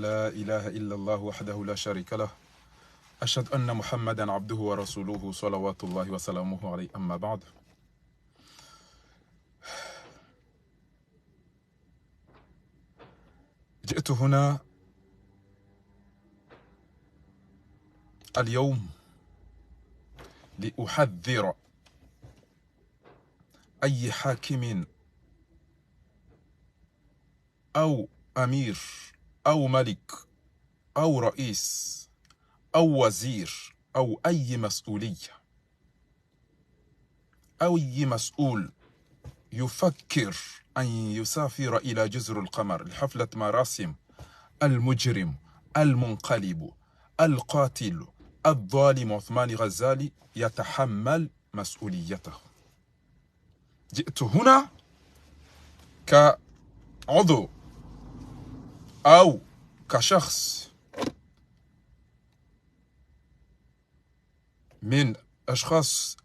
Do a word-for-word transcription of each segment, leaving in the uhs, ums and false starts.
لا إله إلا الله وحده لا شريك له. أشهد أن محمدا عبده ورسوله صلوات الله وسلامه عليه، أما بعد. جئت هنا اليوم لأحذر أي حاكم أو أمير أو ملك أو رئيس أو وزير أو أي مسؤولية، أي مسؤول يفكر أن يسافر إلى جزر القمر لحفلة مراسم المجرم المنقلب القاتل الظالم عثمان غزالي يتحمل مسؤوليته. جئت هنا كعضو أو كشخص من أشخاص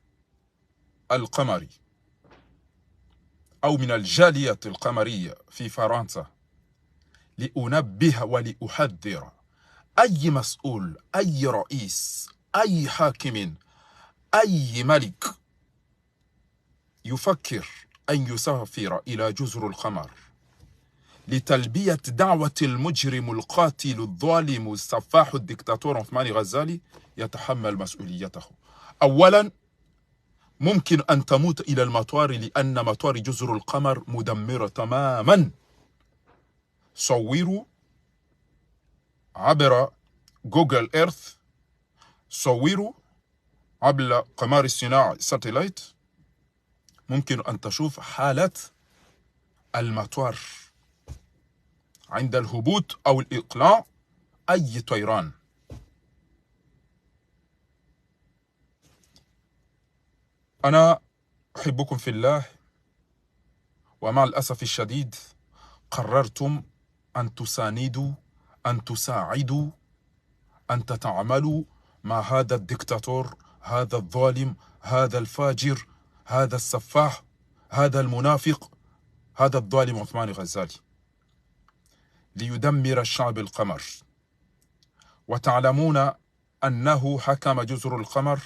القمري أو من الجالية القمرية في فرنسا لأنبه ولأحذر أي مسؤول، أي رئيس، أي حاكم، أي ملك يفكر أن يسافر إلى جزر القمر لتلبية دعوة المجرم القاتل الظالم السفاح الدكتاتور عثمان غزالي يتحمل مسؤوليته. أولا، ممكن أن تموت إلى المطار، لأن مطار جزر القمر مدمر تماما. صوروا عبر جوجل إيرث، صوروا عبر قمر الصناعي ساتلايت، ممكن أن تشوف حالة المطار عند الهبوط أو الإقلاع أي طيران. أنا أحبكم في الله، ومع الأسف الشديد قررتم أن تساندوا، أن تساعدوا، أن تتعاملوا مع هذا الدكتاتور، هذا الظالم، هذا الفاجر، هذا السفاح، هذا المنافق، هذا الظالم عثمان غزالي، ليدمر الشعب القمر. وتعلمون أنه حكم جزر القمر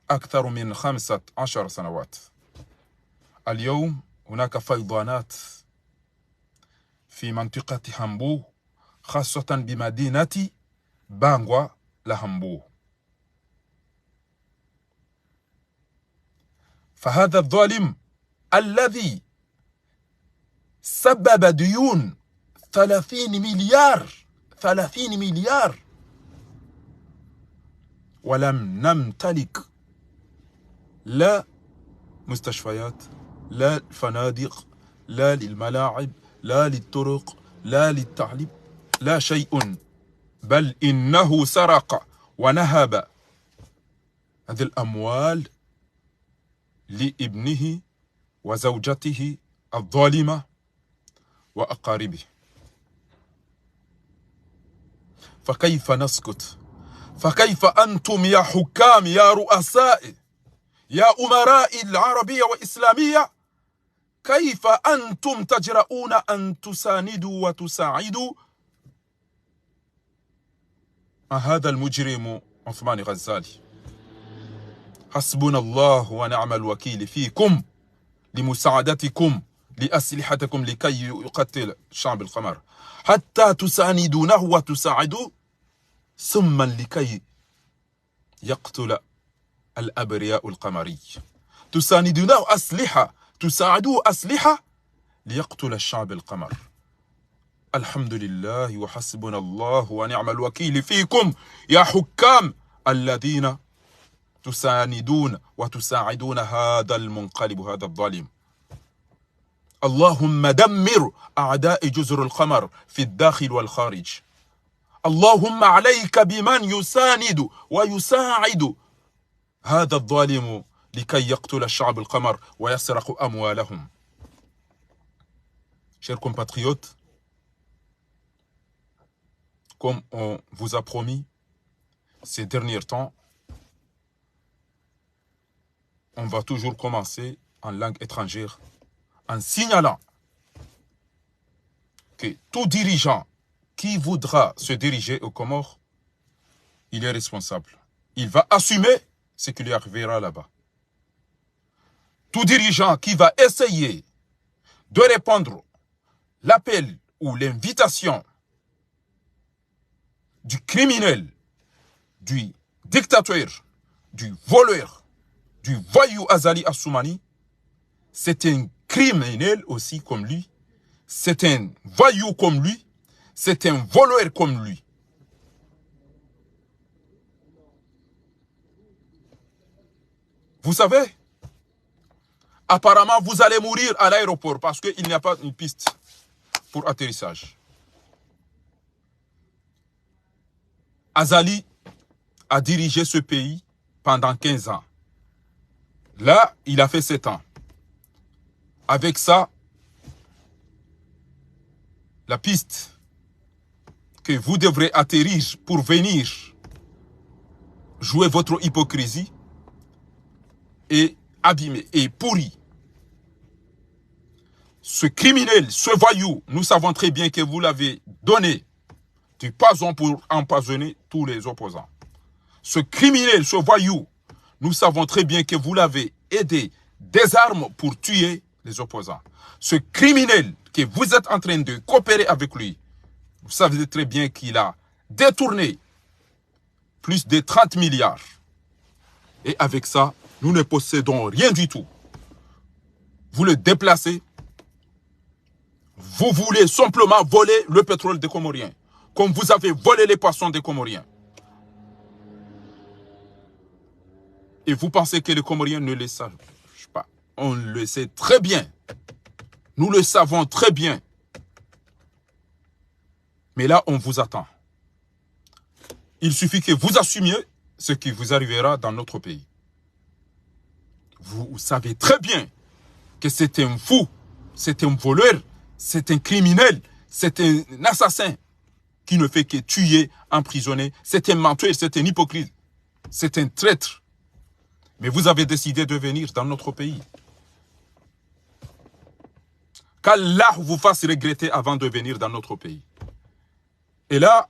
أكثر من خمسة عشر سنوات. اليوم هناك فيضانات في منطقة هامبو، خاصة بمدينة بانغوا لهامبو. فهذا الظالم الذي سبب ديون ثلاثين مليار، ثلاثين مليار، ولم نمتلك لا مستشفيات، لا فنادق، لا للملاعب، لا للطرق، لا للتعليم، لا شيء، بل إنه سرق ونهب هذه الأموال لابنه وزوجته الظالمة وأقاربه. فكيف نسكت؟ فكيف أنتم يا حكام، يا رؤساء، يا أمراء العربية والإسلامية، كيف أنتم تجرؤون أن تساندوا وتساعدوا مع هذا المجرم عثمان غزالي؟ حسبنا الله ونعم الوكيل فيكم، لمساعدتكم، لأسلحتكم لكي يقتل الشعب القمر، حتى تساندونه وتساعدوا، ثم لكي يقتل الأبرياء القمري. تساندونه أسلحة، تساعدوه أسلحة ليقتل الشعب القمر. الحمد لله وحسبنا الله ونعم الوكيل فيكم يا حكام الذين تساندون وتساعدون هذا المنقلب، هذا الظالم. اللهم دمر أعداء جزر القمر في الداخل والخارج. اللهم عليك بمن يساند ويساعد هذا الظالم لكي يقتل الشعب القمر ويسرق أموالهم. Chers compatriotes, comme on vous a promis ces derniers temps, on va toujours commencer en langue étrangère en signalant que tout dirigeant qui voudra se diriger aux Comores, il est responsable. Il va assumer ce qui lui arrivera là-bas. Tout dirigeant qui va essayer de répondre l'appel ou l'invitation du criminel, du dictateur, du voleur, du voyou Azali Assoumani, c'est un criminel aussi comme lui, c'est un voyou comme lui, c'est un voleur comme lui. Vous savez, apparemment, vous allez mourir à l'aéroport parce qu'il n'y a pas une piste pour atterrissage. Azali a dirigé ce pays pendant quinze ans. Là, il a fait sept ans. Avec ça, la piste que vous devrez atterrir pour venir jouer votre hypocrisie est abîmée, est pourrie. Ce criminel, ce voyou, nous savons très bien que vous l'avez donné du poison pour empoisonner tous les opposants. Ce criminel, ce voyou, nous savons très bien que vous l'avez aidé des armes pour tuer les opposants. Ce criminel que vous êtes en train de coopérer avec lui, vous savez très bien qu'il a détourné plus de trente milliards. Et avec ça, nous ne possédons rien du tout. Vous le déplacez, vous voulez simplement voler le pétrole des Comoriens, comme vous avez volé les poissons des Comoriens. Et vous pensez que les Comoriens ne le savent pas. On le sait très bien. Nous le savons très bien. Mais là, on vous attend. Il suffit que vous assumiez ce qui vous arrivera dans notre pays. Vous savez très bien que c'est un fou, c'est un voleur, c'est un criminel, c'est un assassin qui ne fait que tuer, emprisonner. C'est un menteur, c'est un hypocrite, c'est un traître. Mais vous avez décidé de venir dans notre pays. Qu'Allah vous fasse regretter avant de venir dans notre pays. Et là,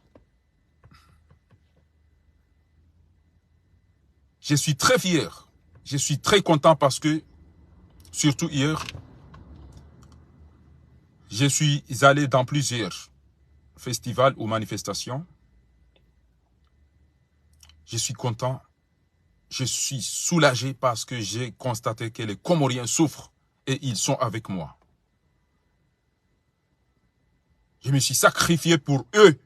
je suis très fier, je suis très content parce que, surtout hier, je suis allé dans plusieurs festivals ou manifestations. Je suis content, je suis soulagé parce que j'ai constaté que les Comoriens souffrent et ils sont avec moi. Je me suis sacrifié pour eux,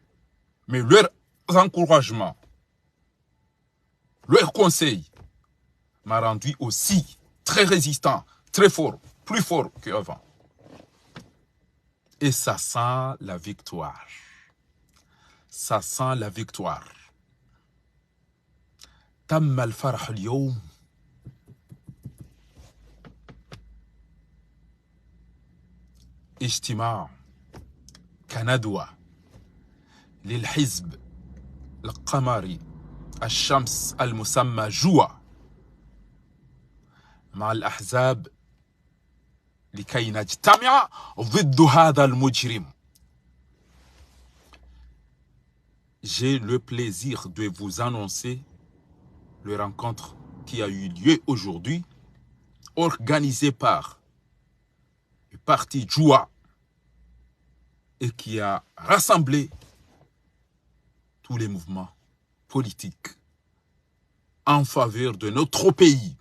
mais leurs encouragements, leurs conseils m'a rendu aussi très résistant, très fort, plus fort qu'avant. Et ça sent la victoire. Ça sent la victoire. تم الفرح اليوم. اجتماع كندوة للحزب القمري الشمس المسمى جوا مع الأحزاب لكي نجتمع ضد هذا المجرم. J'ai le plaisir de vous annoncer le rencontre qui a eu lieu aujourd'hui, organisée par le parti Juwa et qui a rassemblé tous les mouvements politiques en faveur de notre pays,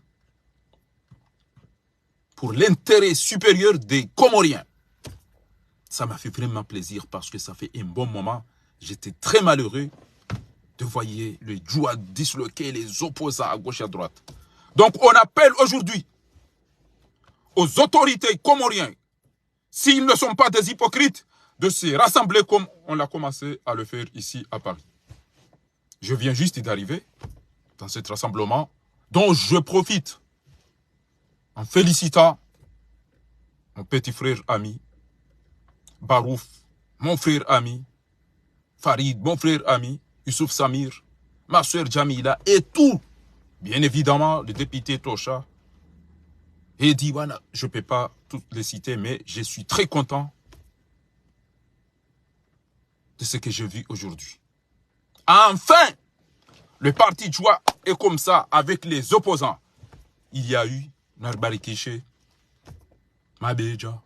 pour l'intérêt supérieur des Comoriens. Ça m'a fait vraiment plaisir parce que ça fait un bon moment. J'étais très malheureux de voir le Juwa disloquer les opposants à gauche et à droite. Donc on appelle aujourd'hui aux autorités comoriennes, s'ils ne sont pas des hypocrites, de se rassembler comme on l'a commencé à le faire ici à Paris. Je viens juste d'arriver dans ce rassemblement dont je profite en félicitant mon petit frère ami, Barouf, mon frère ami, Farid, mon frère ami, Youssouf Samir, ma sœur Jamila et tout, bien évidemment le député Tosha. Et dit, voilà, je ne peux pas toutes les citer, mais je suis très content de ce que je vis aujourd'hui. Enfin, le parti Juwa est comme ça avec les opposants. Il y a eu Narbarikishe, Mabedja,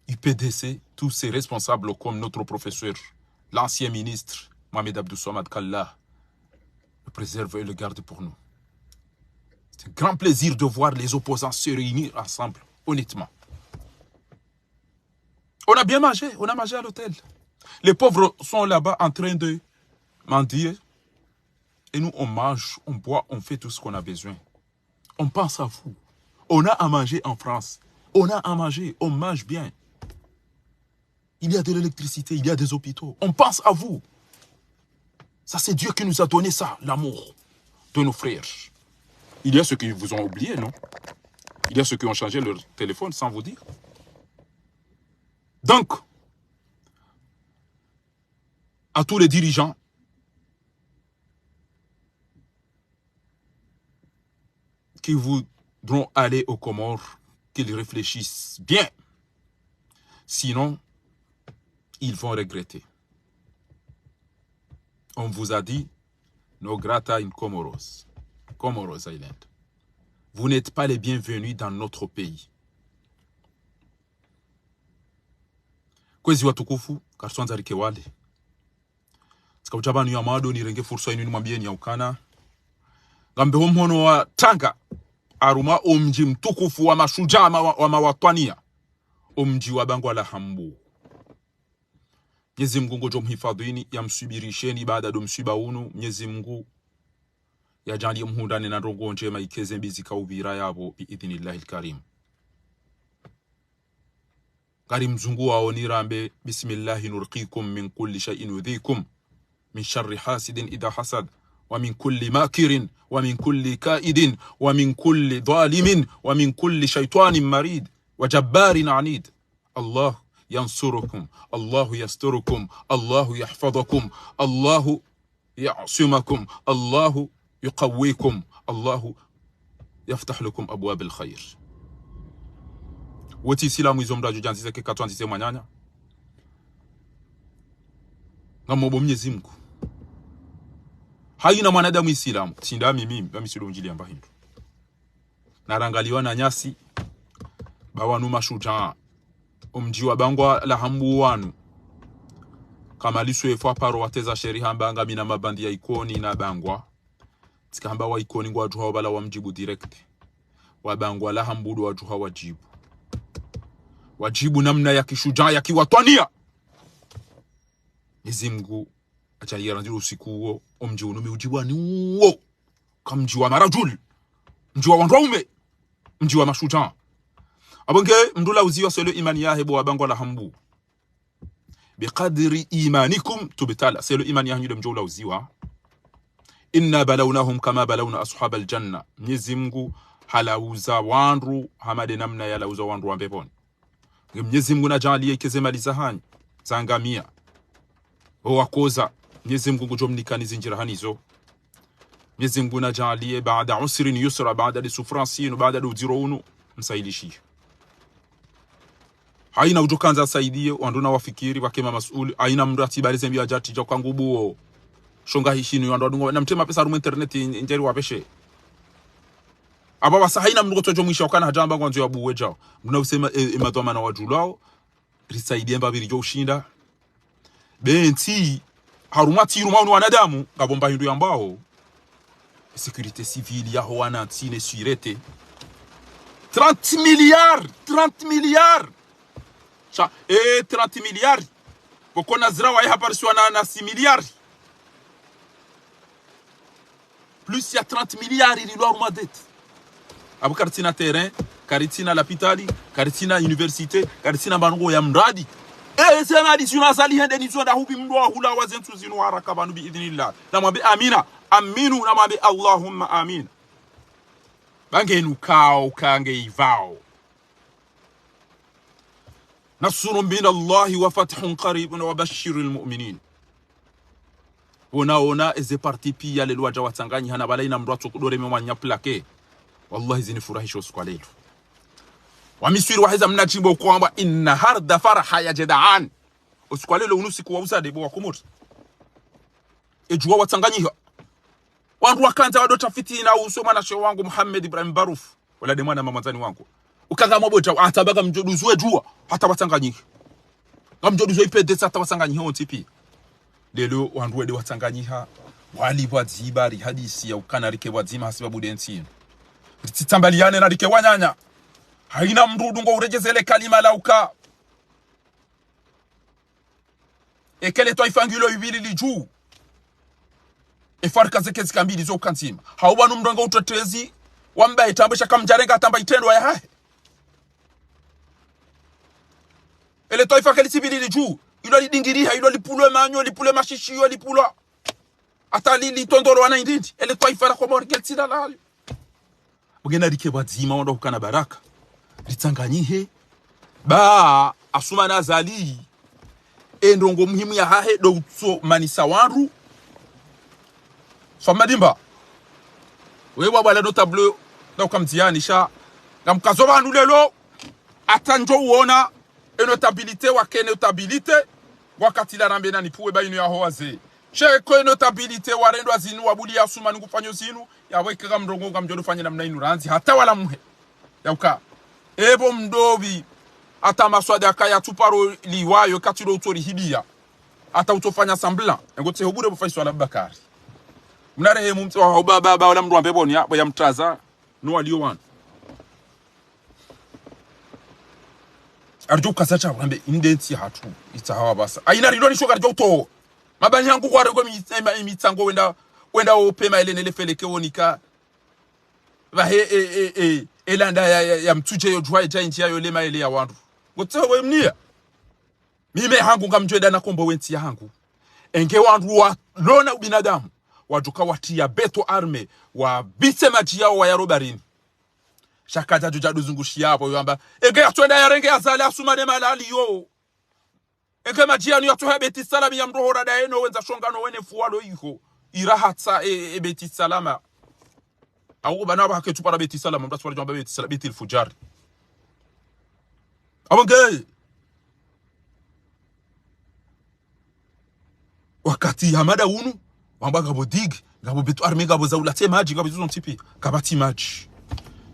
U P D C, tous ces responsables comme notre professeur, l'ancien ministre Mohamed Abdou Soamad, qu'Allah le préserve et le garde pour nous. C'est un grand plaisir de voir les opposants se réunir ensemble, honnêtement. On a bien mangé, on a mangé à l'hôtel. Les pauvres sont là-bas en train de mendier. Et nous, on mange, on boit, on fait tout ce qu'on a besoin. On pense à vous. On a à manger en France. On a à manger, on mange bien. Il y a de l'électricité, il y a des hôpitaux. On pense à vous. Ça, c'est Dieu qui nous a donné ça, l'amour de nos frères. Il y a ceux qui vous ont oublié, non ? Il y a ceux qui ont changé leur téléphone sans vous dire. Donc, à tous les dirigeants qui voudront aller aux Comores, qu'ils réfléchissent bien. Sinon, ils vont regretter. On vous a dit, no grata in Comoros, Comoros Island. Vous n'êtes pas les bienvenus dans notre pays. Kwezi watukufu, karitswandza rike wale. Tsika udja pvanu ya mwando nirenge fursa inu nimwambieni ya ukana ngambeho mhono wa tanga harumwa omdji mtukufu wa mashudjaa ma-, wa mawatwaniya, omdji wa Bangwa la Hambu. Mnyezi Mngu ngudjo mhifadhwini, yamswibirisheni baada do mswiba unu. Mnyezi Mngu yadjaanliye mhundrane na ndrongoo ndjema, ikeze mbi zikaupvira yapvo, bi idhnillahi lkarim. Ngari mzungu wawo nirambe, بسم الله نرقيكم من كل شيء يؤذيكم، من شر حاسد إذا حسد، ومن كل ماكر، ومن كل كائد، ومن كل ظالم، ومن كل شيطان مريد، وجبار عنيد. الله ينصركم، الله يستركم، الله يحفظكم، الله يعصمكم، الله يقويكم، الله يفتح لكم أبواب الخير. Wotsi Isilamu izo mndru adjo djandzize ke katwandzize mwananya. Ngamomba Mnyezi Mngu. Hayina mwanadamu Isilamu, tsi nda mimi, mimi tsi ndo ndjili yamba hindru. Narangaliwa na nyasi, ba wanu mashudjaa. Omdji wa Bangwa la Hambu wanu. Kamaliswe fwa paro wateza sheri hamba ngamina mabandi ya Ikoni na Bangwa. Tsika hamba wa Ikoni ngwadjuha wabala wamdjibu direct. Wa Bangwa la Hambu ndo wadjuha wadjibu. Wadjibu namna ya kishudjaa ya kiwatwaniya. Mnyezi Mngu hadjaanliye randzi usiku uwo, omdji unu mi udjibu wani uwo. Ka mdji wa marajul, mdji wa wandru waume, mdji wa mashudjaa. Apvo nge mndru ulauziwa selon imani yahe bo wa Bangwa la Hambu. بقدر إيمانكم تبتلى. Selon imani yahanyu nde mdjo ulauziwa. إنا بلوناهم كما بلونا أصحاب الجنة. Mnyezi Mngu halauza wandru hama nde namna yalauza wandru wa mbepvoni. Nge Mnyezi Mngu nadjaanliye ikeze mali zahanyu zangamiya, owakoza, Mnyezi Mngu ngudjo mnikani zindjira hanizo. Mnyezi Mngu nadjaanliye بعد عسر يسرا, baada de souffrance inu, baada de udziro unu, msahilishiye. Hayina udjo kandza asaidiye, wandru nawafikiri, pvwake ma masuuli, hayina mndru atsi barize mbi hadja tsi dja uka ngubuwo. Shonga hishinu, wandru wadungo, namtema pesa harumwa internet, ndjeri wapveshe. Apvo wasa hayina mndru kotsodjo mwisha ukana hadja hamba ngwandzo yabuwe djao. Mndru na usema, e, e madhwamana wadjulwao, risaidiye mbapvi ridjo ushinda. Be ntsi, harumwa ntsi harumwa unu wanadamu, ngapvo mba hindru yambwao sécurité civile yaho wanantsi ne sûreté. Trente milliards, trente milliards. Sha, eh, trente milliards. Pvoko Nazra waye haparisiwa na, na six milliards. Plus ya trente milliards ililwa harumwa dette. Apvo karitsina terrain, karitsina lapitali, karitsina université, karitsina mba ndrongoo ya mradi. Eh, ze mali zinu Azali hende nizo nda hupvi mndru wahula wa ze ntsu zinu haraka pvanu bi idhnillah. Namwambe amina, aminu, namwambe Allahumma amin. Ba nge nukao, ka nge ivao. نصر من الله وفتح قريب وبشر المؤمنين. Ona, ona, eze parti piya lelo wadja watsanganyiha na pvala hayina mndru atso kudore me mwanya plaqué. Wallahi zinifurahisha usiku wa lelo. Wa Miswiri waheza mna djimbo kwamba إن هرد فرح يا جدعان. Usiku wa leo unu usiku wa uzade bo wa Komori. Edjuwa watsanganyiha. Wandru wakandza wado tafiti na uso mwanashe wangu Muhammad Ibrahim Baruf. Wala nde mwana mama ndzani wangu. Uka ngamwabodja, hata ba ngamdjo duzwa edjuwa, hata watsanganyiha. Ngamdjo duzwa ipedesa, hata watsanganyiha wontsi piya. Leo wandru wende watsanganyiha, wali pvwadzima, rihadisi ya ukana rike pvwadzima hasibabu nde ntsi inu. Ritsitsambaliyane na rike wananya. Hayina mndru udungo uredjeze le kalima la uka. Eka le twaifa ngilo ivili lidju. Efarka zeke zika mbili zo uka ndzima. Hauba nu mndru ngo utetezi, wamba itambwe sha kamdjarenga atamba itrendwa yahahe. Ele twaifa kalitsi ivili lidju. Ilo lidingiriha, ilo lipvulwe manyo, lipvulwe mashishiyo, lipvulwa. Hata li, litondolwa na indindi. Ele twaifa la Komori kalitsi la lali. Bugena rike pvwadzima wandru ukana baraka. Ritsanganyihe. Ba, Assoumani Azali. Endrongo muhimu yahahe ndo utsomanisa wandru. Swamadimba. Wewe wabala notable, na uka mdziyani sha. Ngamkazo pvanu leo. Hata ndjo uona. E notabilité wake notabilité. Wakati la rambe na nipvuwe ba inu yaho wazee. Sheko e notabilité warendwa zinu wabuliya Assoumani ngufanyo zinu. Yapvo eka ngamndrongo ngamdjo ndo fanya namna inu randzi. Hata wala muhe. Ya uka. Epvo mdopvi. Hata maswadaka ya tsuparo liwayo kati ndo utso rihibiya. Hata utso fanya semblant. Engo tseho bure bo Faisal Abubakari. Mnarehemu mtse wa hauba ba, ba, wala mndru wa mbepvoni ya, bo ya mtraza. No waliyo wanu. Aridjo ukaza sha, wambe, inde ntsi hatru, itsaha wapvasa. Ayina rindo nisho karidjo utowa. Mabani hangu kwa rego mi, ema, emitsango wenda, wenda opvema ele nele feleke wonika. Pvahe, e, e, e, elanda ya, ya, ya mtsudje yo djuwa edja indji yayo lema ele ya wandru. Ngotseho we mniya. Mimi hangu ngamdjo enda na kombo wentsi yahangu. Enge wandru walona ubinadamu. Wadjuka watiya béton armé. Wabise madji yawo wayaro barini. Sha kadja djudja duzungushiya yapvo yamba. Enge yatso enda yarenge Azali Assoumani malali yo. Enge madji yanu yatso ha Beit Salam ya mrohora da eno wendza shongano wene fuwalo iho. Irahatsa e, e Beit Salama. Awu bana ba hake tsupara Beit Salam, mdru aswali jamba Beit Salam, Beit al-Fujari. Apvo nge. Wakati Hamada unu, wamba ngapvo digue, ngapvo béton armé, ngapvo za ulatse madji, ngapvo izo zontsi piya, kapvatsi madji.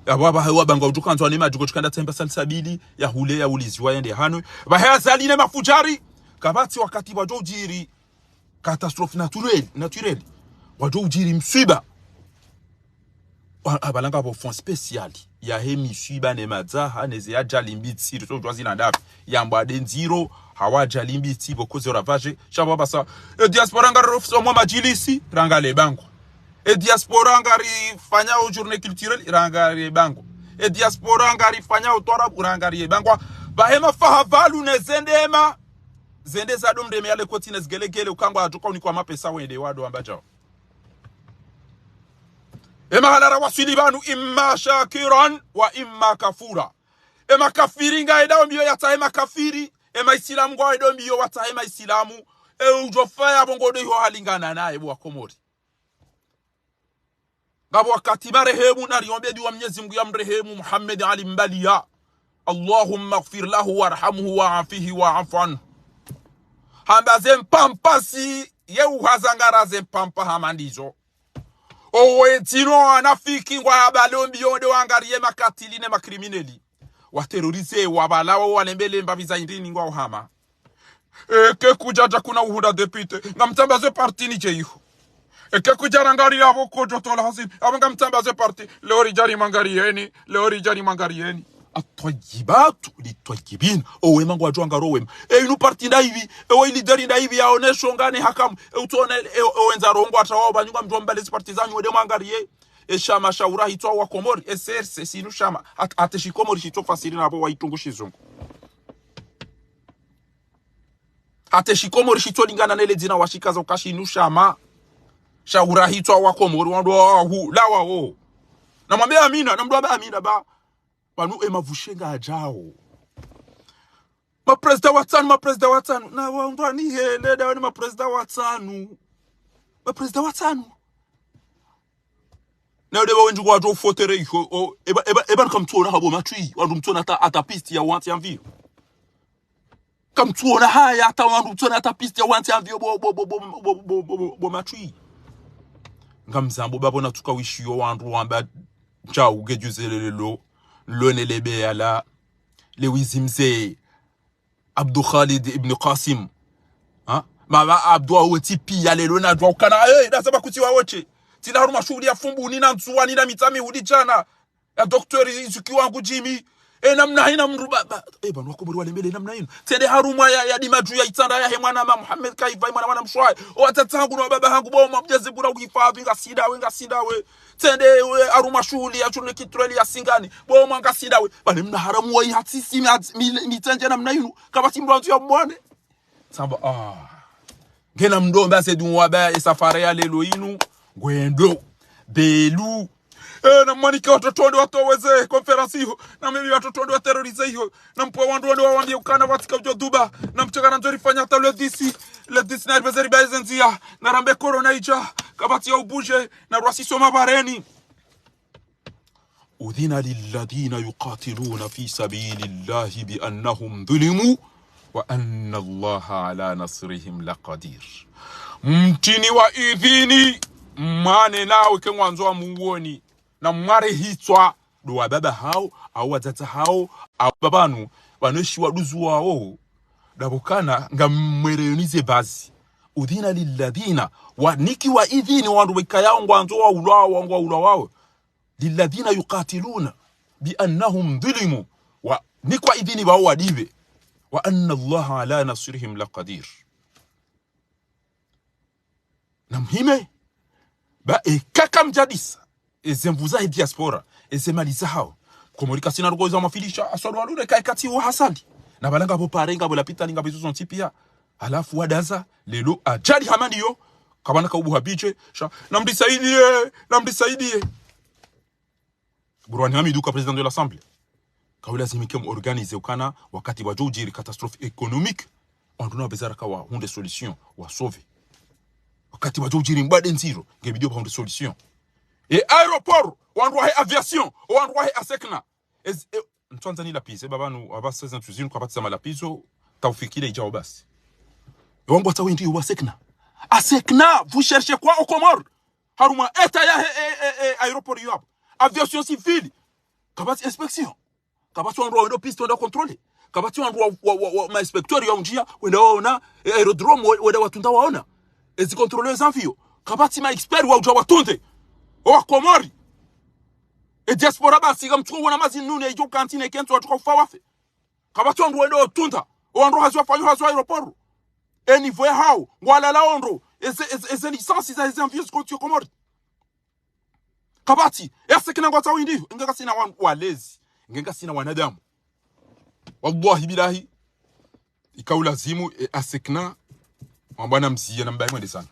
Yapvo apvahe wabanga udjo kandzwa ne madji, kotsi kanda tsemba Salsabili, ya hule, ya uliziwa, yende hanwe. Pvahe Azali ne mafujari, kapvatsi wakati pvwadjo udjiri catastrophe naturelle, naturelle. Pvwadjo udjiri mswiba. Wa, apvala ngapvo fonds spécial yahe miswiba ne madzaha ne ze ajali mbitsi, ritso djuwa zina ndapvi. Yambwa nde ndziro, hawu ajali mbitsi, pvoko ze ravages, sha pvapvasa. E diaspora ngari rofisa omwa madjilisi, ranga le bango. E diaspora ngari fanyao journée culturelle, ranga le bango. E diaspora ngari fanyao twarabu, ranga le bango. Pvahe mafaha pvalu ne zendema, zende zado mreme yale koti ne zigelegele, uka ngwadjo ka unikwa mapesa wende wado wamba djao. E mahala rawaswili pvanu, إما شاكرا وإما كفورا. E makafiri ngayendao mbiyo yatsahe makafiri, e maisilamu ngwayendao mbiyo watsahe maisilamu, e udjo faya pvo ngodo iho halingana naye bo wa Komori. Ngapvo wakati marehemu, nariombe duwa Mnyezi Mungu ya mrehemu Muhammad Ali Mbaliya. اللهم اغفر له وارحمه وعافه واعف عنه. Hamba ze mpampa si, ye uhaza ngara ze mpampa hama ndizo. Owe ntsi no wanafiki ngwayapvalo mbiyo nde wangariye makatili ne makrimineli. Waterroriser, wapvala, walembelemba pviza indrini ngwao hama. Eke kudja dja kuna uhundra député, ngamtsambaze parti ni dje iho. Eke kudja rangari yapvo kodjo tola hazini, apvo ngamtsambaze parti, leo ridja rimwangariyeni, leo ridja rimwangariyeni. الطيبات للطيبين. Owema ngwadjo wangaro wema. E inu parti ndayipvi, ewo leader ndayipvi yaonesho ngane hakamu, e utsona, e, e wendza rongo hata wao pvanyunga mdjo mbale zi parti zanyu wende mwangariye. E shama sha urahi tswa wa Komori, e C R C, sinu shama, hat-, hata shikomori shitso fasiri napvo waitungu shizungu. Hata shikomori shitso lingana nele dzina washikaza uka shinu shama. Sha urahi tswa wa Komori, wandru wahu, lawa wo. Namwambe amina, namdru ambe amina ba. Pvanu e mapvushe ngayadjao. Maprésident watsanu, maprésident watsanu. Na wandru wani hele, dawe ni maprésident watsanu. Maprésident watsanu. Na yo de ba wendji ngwadjo ufotere iho, o, eba, eba, eba nkamtsona hapvo matswi, wandru mtsona hata, hata piste ya wantsi ya mvio. Kamtsuona haya hata wandru, mtsuona hata piste ya wantsi avion bo, bo, bo matwi. Ngamzambo babo natsuka wishiyo wandru wamba, ndjau ngedjuze lelo, lone lebeya la, le wizi mze, Abdou Khalid Ibn Kassim. Ha? Mama Abdou awe tsi piya lelo nadjua ukana, eh, ndasaba kutsi wawotshe. Tsina harumwa shughuli ya Fumbuni na Ndzuwani na Mitsamihuli djana. Ya docteur Izuki wangu Jimmy. Eh, namna hina mdru baba. Eh, pvanu wakomori walembele namna hinu. Tsende harumwa ya, ya dima dju ya itsandra yahe mwana ma Mohamed Kaiva, mwana mwana mshwayi. O watsatsa hangu no baba hangu, bo mwa Mnyezi Mungu na uhifadhwi, ngasinda we, ngasinda we. Tsende we, harumwa shughuli ya journée culturelle ya Singani. Bo mwa ngasinda we. Pvale mna haramu wa ihatsisi mi, mi, mi tsendje namna hinu. Kapvatsi mdru andzu ya mwane. Samba, ah. Ngena mdomba se dunwa ba e safari ya lelo inu. Ngwendo. Belu. Eh, namwanike watoto wende watoweze conférence iyo. Namwambiye watoto wende waterrorize iyo. Nampwe wandru wende wawambiye ukana watsike udjo duba. Namtsoka na ndjori fanya hata le dix. Le dix na ribeze ribaye ze ndziya. Narambe corona idja. Kapvatsi ya ubudje. Na rwasisoma bareni. أذن للذين يقاتلون في سبيل الله بأنهم ظلموا وأن الله على نصرهم لقدير. Mtsini wa idhini, mwane nawe ke ngwandzo wa muwoni, na mware hitswa, ndo wababa hawo, au wadzadze hawo, au babanu, pvanu eshi waduzu wawo, ndapvo ukana ngamwereyonize bazi. أذن للذين, wanikiwa idhini wandru weka yawo ngwandzo waulwawo, ngwaulwawo. للذين يقاتلون بأنهم ظلموا. Wanikwa idhini pvao wadipve. وأن الله على نصرهم لقدير. Namhime, ba eka kamdjadisa, eze nvu zahe diaspora, eze mali zahawo. Komori kasina ndrongoo za mwafilisha, aswadu walule ka eka tsi wo hasali. Na pvala ngapvo pare, ngapvo lapitali, ngapvo izo zontsi piya. Halafu wadaza, lelo ajali hama ndiyo, kapvana kaubuha bidje, sha, namdisaidiye, namdisaidiye. Bourhane Hamidou ka président de l'Assemblée. Kawu lazimike mu organiser ukana wakati wadjo udjiri catastrophe économique, wandru na wabezara ka wahundre solution, wa sauver. Wakati wadjo udjiri mbwade ndziro, nge bidi wahundre solution. E aéroport, wandru wahe aviation, wandru wahe ASECNA. Ez-, e, ntswandza ni lapize, baba nu, aba seize ans zinu, kapvatsi za malapizo, tawfiki ile idjao basi. E wangu watsa wendi wa ASECNA. ASECNA, vous cherchez quoi aux Comores ? Harumwa état yahe, e, e, e, aéroport iyo apvo. Aviation civile. Kapvatsi inspection. Kapvatsi wandru wawendo piste wenda contrôler. Kapvatsi wandru wa, wa, wa, wa, ma inspecteur ya undjia, wenda waona, e, aérodrome, we-, wenda watunda waona. Ezi contrôler ezi avion. Kapvatsi ma expert wa udja watunde. Owa Komori. E diaspora basi, kamtsuko wona mazi nune, idjo kantine kentsu watsuka ufa wafe. Kapvatsi wandru wendo tunda. Owandru hazi wafanyo hazi wa aéroport. E niveau yahawo. Ngwalala ondro. Eze, eze, eze licence za eze avion zikontsi yo Komori. Kapvatsi, e ASECNA ngwatsaho indri, nge ngasina wan-, walezi, nge ngasina wanadamu. Wallahi billahi, ika ulazimu, e ASECNA, wambwana mziya na mbaye mwende sana.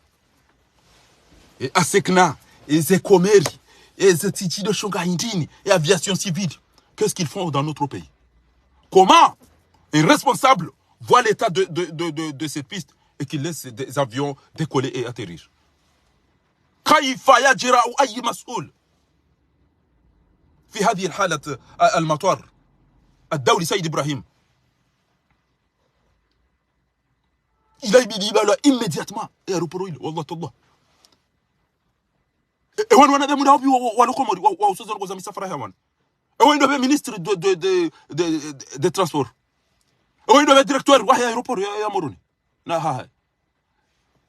E ASECNA, e ze Comores, e ze titsi ndo shonga hindrini, e aviation civile. Qu'est-ce qu'ils font dans notre pays ? Comment un responsable voit l'état de, de, de, de, de cette piste et qu'il laisse des avions décoller et atterrir ? كيف يجرأ أي مسؤول في هذه الحالة المطار الدولي سيد إبراهيم؟ Ila ibidi ibalwa immédiatement. E aéroport ilo, wallah tallah. E, e wanu wanadamu nda wapi wa, wa, walo Komori, wa, wa usoza ndrongoo za misafara ya wanu. E wanu ndo be ministre de, de, de, de, de, de transport. E wanu ndo be directeur wa aéroport ya, ya Moroni. Na ha, ha.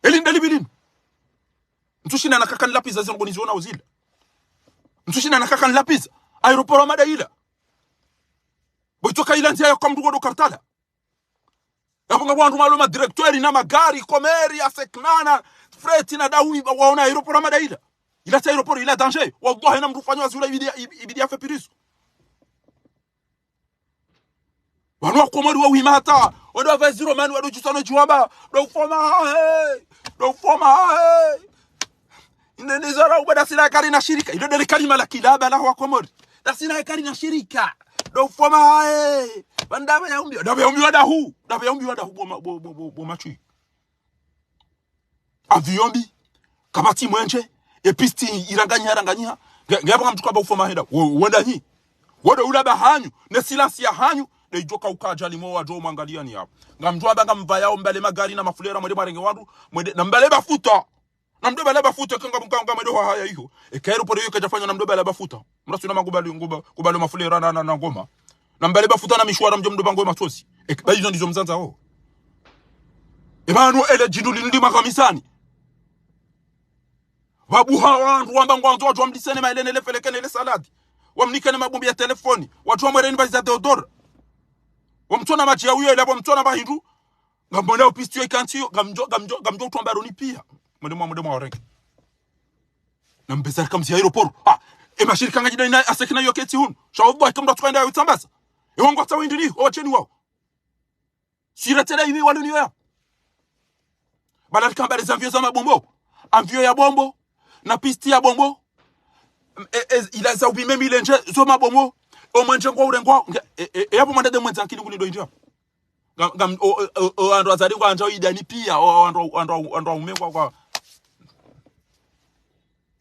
Eli ndali bilinu. Ntsushinda na kaka nilapviza zindrongoo niziona uzila. Ntsushinda na kaka nilapviza. Aéroport wa mada ila. Bo itsoka ila ndziya ya kwa mdru kodo Kartala. Yapvo ngapvo wandru malo ma directeur na magari, Comores, ASECNA, na fret na dahu, waona aéroport wa mada ila. Ila tsi aéroport, ila danger. Wallahi na mdru fanyo hazi ula ibidi, ibidi yafe prison. Wanu wa Komori wa wima hata, wado wavae ziro mani, wado djusano djuwamba, ndo ufoma, he, ndo ufoma, he. Inde nizara uba ndasina kari na shirika, ilo ndele kalima la kilaba la wa Komori. Ndasina kari na shirika, ndo ufoma, he. Ba ndapve ya umbi, ndapve ya umbi wa dahu, ndapve ya umbi wa dahu, bo ma, bo, bo, bo, bo matswi. Avion mbi, kapvatsi mwenje, e piste iranganyiha, ranganyiha. Nge, nge yapvo ngamtsuka ba ufoma henda. Wo, wenda nyi. Wodo ula ba hanyu, ne silence ya hanyu, Nde idjo kauka ajali mo wadjo mwangaliani yapvo. Ngamdjo amba ngamvayao mbale magari na mafulera mwende mwarenge wandru, mwende, na mbale mafuta. Na mdo bala mafuta kanga mkanga mwendo hwa haya iho. Eka aéroport iyo kayidjafanywa na mdo bala mafuta. Mrasuna mangu bali nguba, kubalo mafulera na, na, na ngoma. Na mbale mafuta na mishwara mdjo mdo bango matsozi. Eka, ba izo ndizo mzandzao. E pvanu ele djindru linu ndi makamisani. Wabuha wandru wamba ngwandzo wadjo wamlisene maele nele feleke nele saladi. Wamnikene mabumbi ya telefoni. Wadjo wamwereni ba iza Deodora. Wamtsona madji ya uyo ele, wamtsona ba hindru. Ngamwona o piste yo ikantsi yo, ngamdjo, ngamdjo, ngamdjo utwamba roni pia. Mwende mwa, mwende mwa orenge. Na mbeza rika mzi ya aéroport. Ah, e mashirika ngayidjo ina ASECNA yo ketsi hunu. Sha wabuha eka mdru atsuka enda yo itsambaza. E wangu atsawa indini, o wadjeni wao. Sira tsena ibi walo niyo ya. Bala rika mbale za avion za mabombo. Avion ya bombo. Na piste ya bombo. E, e, ila za ubime milendje zo mabombo. O mwendje ngwa urengwa. Nge, e, e, e, yapvo mwanda de mwendza akili nguli ndo indjo. Ngam, ngam, o, o, o, o, wandru wazali ngwandjao idani pia, o, wandru, wandru, wandru waume kwa, kwa.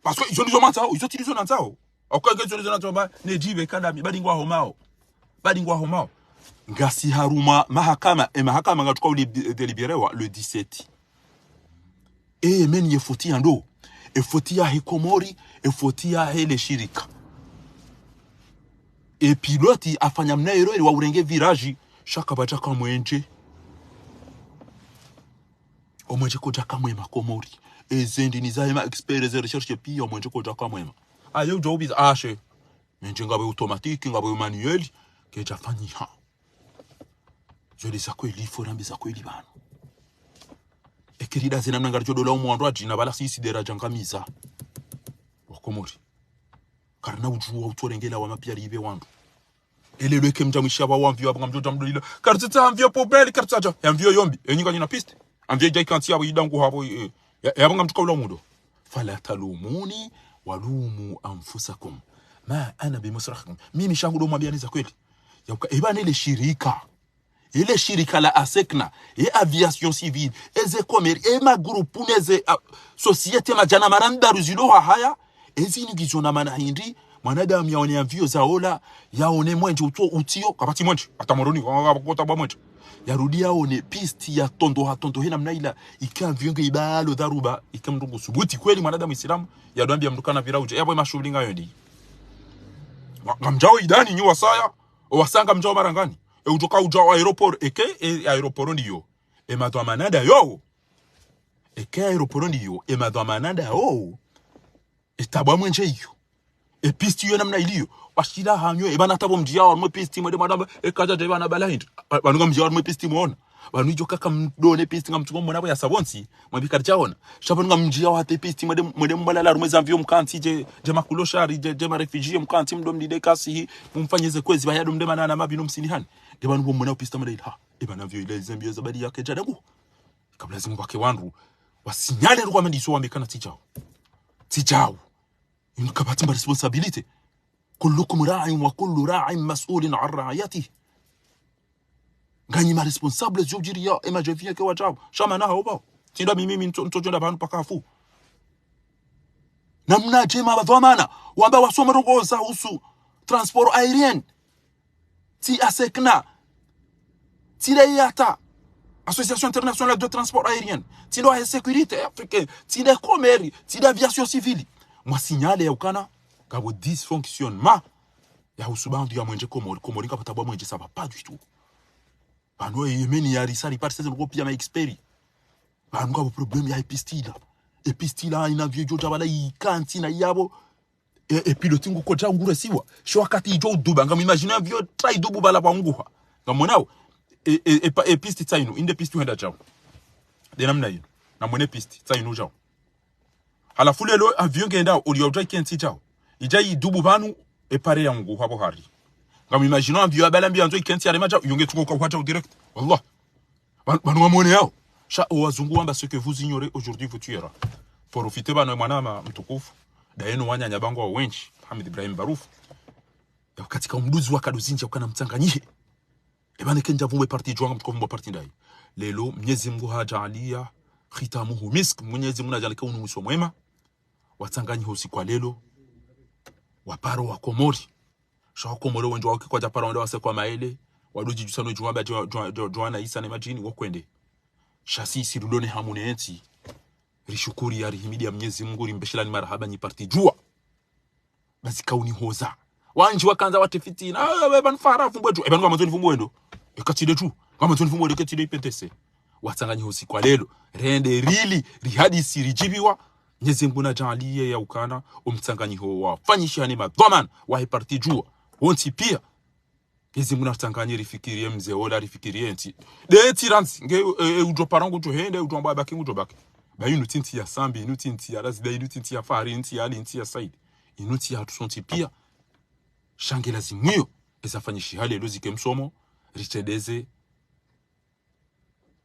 Parce que izo ndizo mwandzao, izo tsi ndizo nandzao. Aka nge izo ndizo nandzao, ba, ne djibe kadami, badi ngwahomao. Badi ngwahomao. Ngasi harumwa mahakama, e mahakama ngatsuka uli délibéréwa le dix-sept. E, meni ye foti ya ndo. E foti yahe Komori, e foti yahe le shirika. E pilote afanya mna erreur wa urenge virage, sha kapvadjaka mwendje. O mwendje kaudjaka mwema Komori. Eze ndini zahe ma experts, eze recherche pia, o mwendje kaudjaka mwema. Aye udjo ubiza, ashe. Mwendje ngapvo automatique, ngapvo manuel, kayidjafanyiha. Zo nde za kweli, il faut rambe za kweli pvanu. Eka ridja zina mna ngaridjo dola umwandru adjina, bala sisi dera djangamiza. Wa Komori. Karina udjuwa utsorengela wa mapia ribe wandru. Elelo eka mdja mwisha ba wa avion, apvo ngamdjo dja mdolila. Karitsitsa avion poubelle, karitsitsa dja. E avion yombi, enyi nganyina piste. Avion idja ikantsi yapvo idangu hapvo, e, e, yapvo ngamtsuka ula mudo. فلا تلوموني ولوموا أنفسكم ما أنا بمصرخكم. Mimi shangu ndo mwambiani za kweli. Yauka, e pvanu ele shirika. Ele shirika la ASECNA, e aviation civile, eze commerce, e magrupu neze, a, société madjana mara miraru zilo hahaya, ezi ngizo na mana hindri, mwanadamu yaone avion za ola, yaone mwendje utso, utsiyo, kapvatsi mwendje, hata Moroni, wa, wa, kota bwa mwendje. Yarudi yaone piste ya tondo ha tondo hena mna ila, ika avion nge ibalo dharuba, ika mdru ngu subuti kweli mwanadamu Islamu, yadwambia mdru kana vira udje, yapvo mashughuli ngayo ndi. Wa, ngamdjao idani nyi wasaya, o wasaya ngamdjao marangani. E udjoka udjao aéroport, eke, e aéroport ndiyo. E madhwamana ndayo. Eke aéroport ndiyo, e madhwamana ndayo. E tabwa mwendje iyo. E piste iyo namna iliyo. Washila hanyo, e pvanu tabwa mdjia wa mwe piste mwende mwadamba, e kadja dje pvanu bala hindri. Pvanu ngamdjia wa mwe piste mwona. Pvanu idjo kaka mdone piste ngamtsuko mwona pvo ya sabonsi, mwambi karidjaona. Sha pvanu ngamdjia wa hata piste mwende, mwende mwalala rumwe za avion mkantsi dje, dje makuloshari, dje, dje ma réfugiés mkantsi mdo mdide kasi hi, mumfanye ze kwezi, pvaya do mde manana mabinu msinihani. Nge pvanu pvo mwona piste mwende ila. E pvanu avion ile ze mbio za badi yake djadagu. Kabla zimu pvake wandru, wasinyale rukwa mandiso wambe kana tsi djao. Tsi djao. Inu kapvatsi mba responsabilité. كلكم راع وكل راع مسؤول عن رعيته. Nganyi ma responsables yo djiriya, e madjeviye ke wadjao. Sha mana hao pvao. Tsi nda mimi, mi ntso, ntso djenda pvanu paka hafu. Namna dje ma pvadhwamana, wamba wasome ndrongoo za uhusu transport aérien. Tsi ASECNA. Tsi le IATA. Association Internationale de Transport Aérien. Tsi le Sécurité Africaine. Tsi le COMER. Tsi le Aviation Civile. Mwasinyale yaukana, ngapvo dysfonctionnement. Yahusu pvandru ya mwendje Komori. Komori ngapvo tabwa mwendje, ça va pas du tout. Pvanu e Yémen ya risari par seize ngo pia ma experts. Pvanu ngapvo problème ya e piste ila. E piste ila ina vio djo djabala ikantsi na yapvo. E, e pilote ngu kodja ngure siwa. Sho wakati idjo uduba. Ngam imagine avion trai dubu bala pvwa unguha. Ngamwonao. E, e, e, pa, e piste tsa inu. Inde piste uhenda djao. Nde namna inu. Namwone piste tsa inu djao. Halafu lelo avion ngendao, uliya udja ikentsi djao. Idja idubu pvanu, e pare ya unguha pvo hari. Ngam imagine avion ya bala mbi yandzo ikentsi ya rema djao, iyo nge tsuko uka uha djao direct. Wallah. Pvanu, pvanu wamwone yao. Sha, o wazungu wamba, ce que vous ignorez aujourd'hui vous tuera. Profitez pvanu mwanama mtukufu. Dayenu wananya bangwa wendji. Hamid Ibrahim Barouf. Ya katika umduzi wa kado zindji ya ukana mtsanganyihe. E pvanu ke ndja pvumwe parti djwanga mtukufu mbo parti ndayi. Lelo, Mnyezi Mngu hadjaaliya khitamuhu misk. Mnyezi Mngu nadjaaliya ke unu mwiso mwema. Watsanganyihe usiku wa lelo. Waparo wa Komori. Sha wa Komori wendji wao ke kwadja paro wende wase kwa maele, Wado djidjusa no djuwa ba djuwa, djuwa, djuwa, djuwa na isa ne madjini, wo kwende. Sha si, si rilo ne hamu ne entsi. Rishukuri ya rihimidi ya Mnyezi Mungu, rimbeshelani marahaba nyi parti Juwa. Basi kauni hoza. Wandji wakandza watre fitina. Ah, we pvanu fara fumbwe Juwa. E pvanu ngamwandzo nifumbuwe ndo. Eka tsi nde Juwa. Ngamwandzo nifumbuwe ndo eka tsi nde I P N T C. Watsanganyiha usiku wa lelo. Rende rili, rihadisi, ridjibiwa. Mnyezi Mungu nadjaaliye ya ukana, o mtsanganyiho wafanyishiha ne madhwamana wahe parti Juwa. Wontsi pia. Mnyezi Mungu natsanganye rifikiriye mze ola, rifikiriye ntsi. Nde ntsi randzi, nge, e, e, udjo para ngudjo hende, udjo amba baki ngudjo baki. Ba inu tsi ntsi ya Sambi, inu tsi ntsi ya Razida, inu tsi ntsi ya Fahari, ntsi ya Ali, ntsi ya Said. Inu ntsi ya hatru sontsi pia. Sha nge lazimu iyo, eza fanyishiha lelo zike msomo, ritrendeze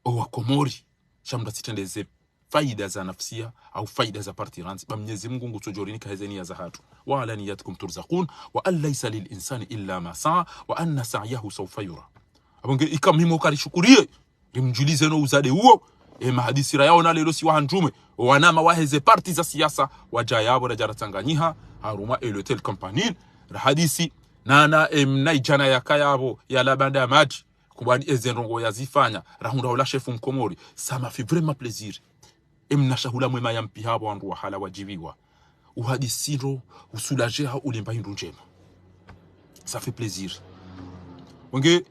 o Wakomori, sha mndru atsitrendeze faida za nafsiya, au faida za parti randzi, ba Mnyezi Mungu ngutsodjo rinika he ze niya za hatru. وعلى نياتكم ترزقون، وأن ليس للإنسان إلا ما سعى، وأن سعيه سوف يرى. Apvo nge ika muhimu uka rishukuriye, rimdjulize no uzade uwo, e mahadisi rayaona lelo si wahandrume, o wanama wahe ze parti za siasa, wadja yapvo radja ratsanganyiha, harumwa e l'hôtel Campanile, rahadisi, nana, e, mna idjana yaka yapvo, ya labanda madji, kubali eze ndrongo yazifanya, rahundra ula shefu Mkomori. Ça m'a fait vraiment plaisir. E mna shahula mwema ya mpiha apvo wandru wahala wadjibiwa. Uhadisi ndro, usulajeha, ulimba hindru ndjema. Ça fait plaisir. Wenge,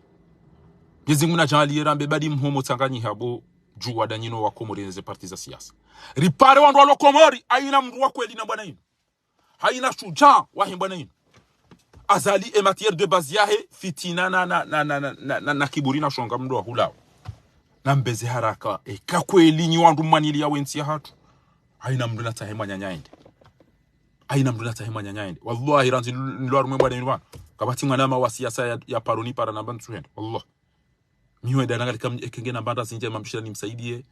Mnyezi Mungu nadjaaliye rambe badi mhomo tsanganyiha bo Juwa danyino Wakomori neze parti za siasa. Ripare wandru walo Komori, haina mndru wa kweli na mbwana inu. Haina shudjaa wahe mbwana inu. Azali e matière de base yahe, fitina na, na, na kiburi na shonga mndru wa hulawa. Na mbeze haraka, eka kweli nyi wandru mwaniliya we ntsi ya hatru. Haina mndru natsahe mwananya ende. Haina mndru natsahe mwananya ende. Wallahi randzi nilwa harumwe mbwana inu pvanu. Kapvatsi mwanama wa siasa ya, ya paro nipara namba ntsu hende. Wallah. Mi wenda nangalika m-, eka nge na mbandra zindji mamshila nimsaidiye,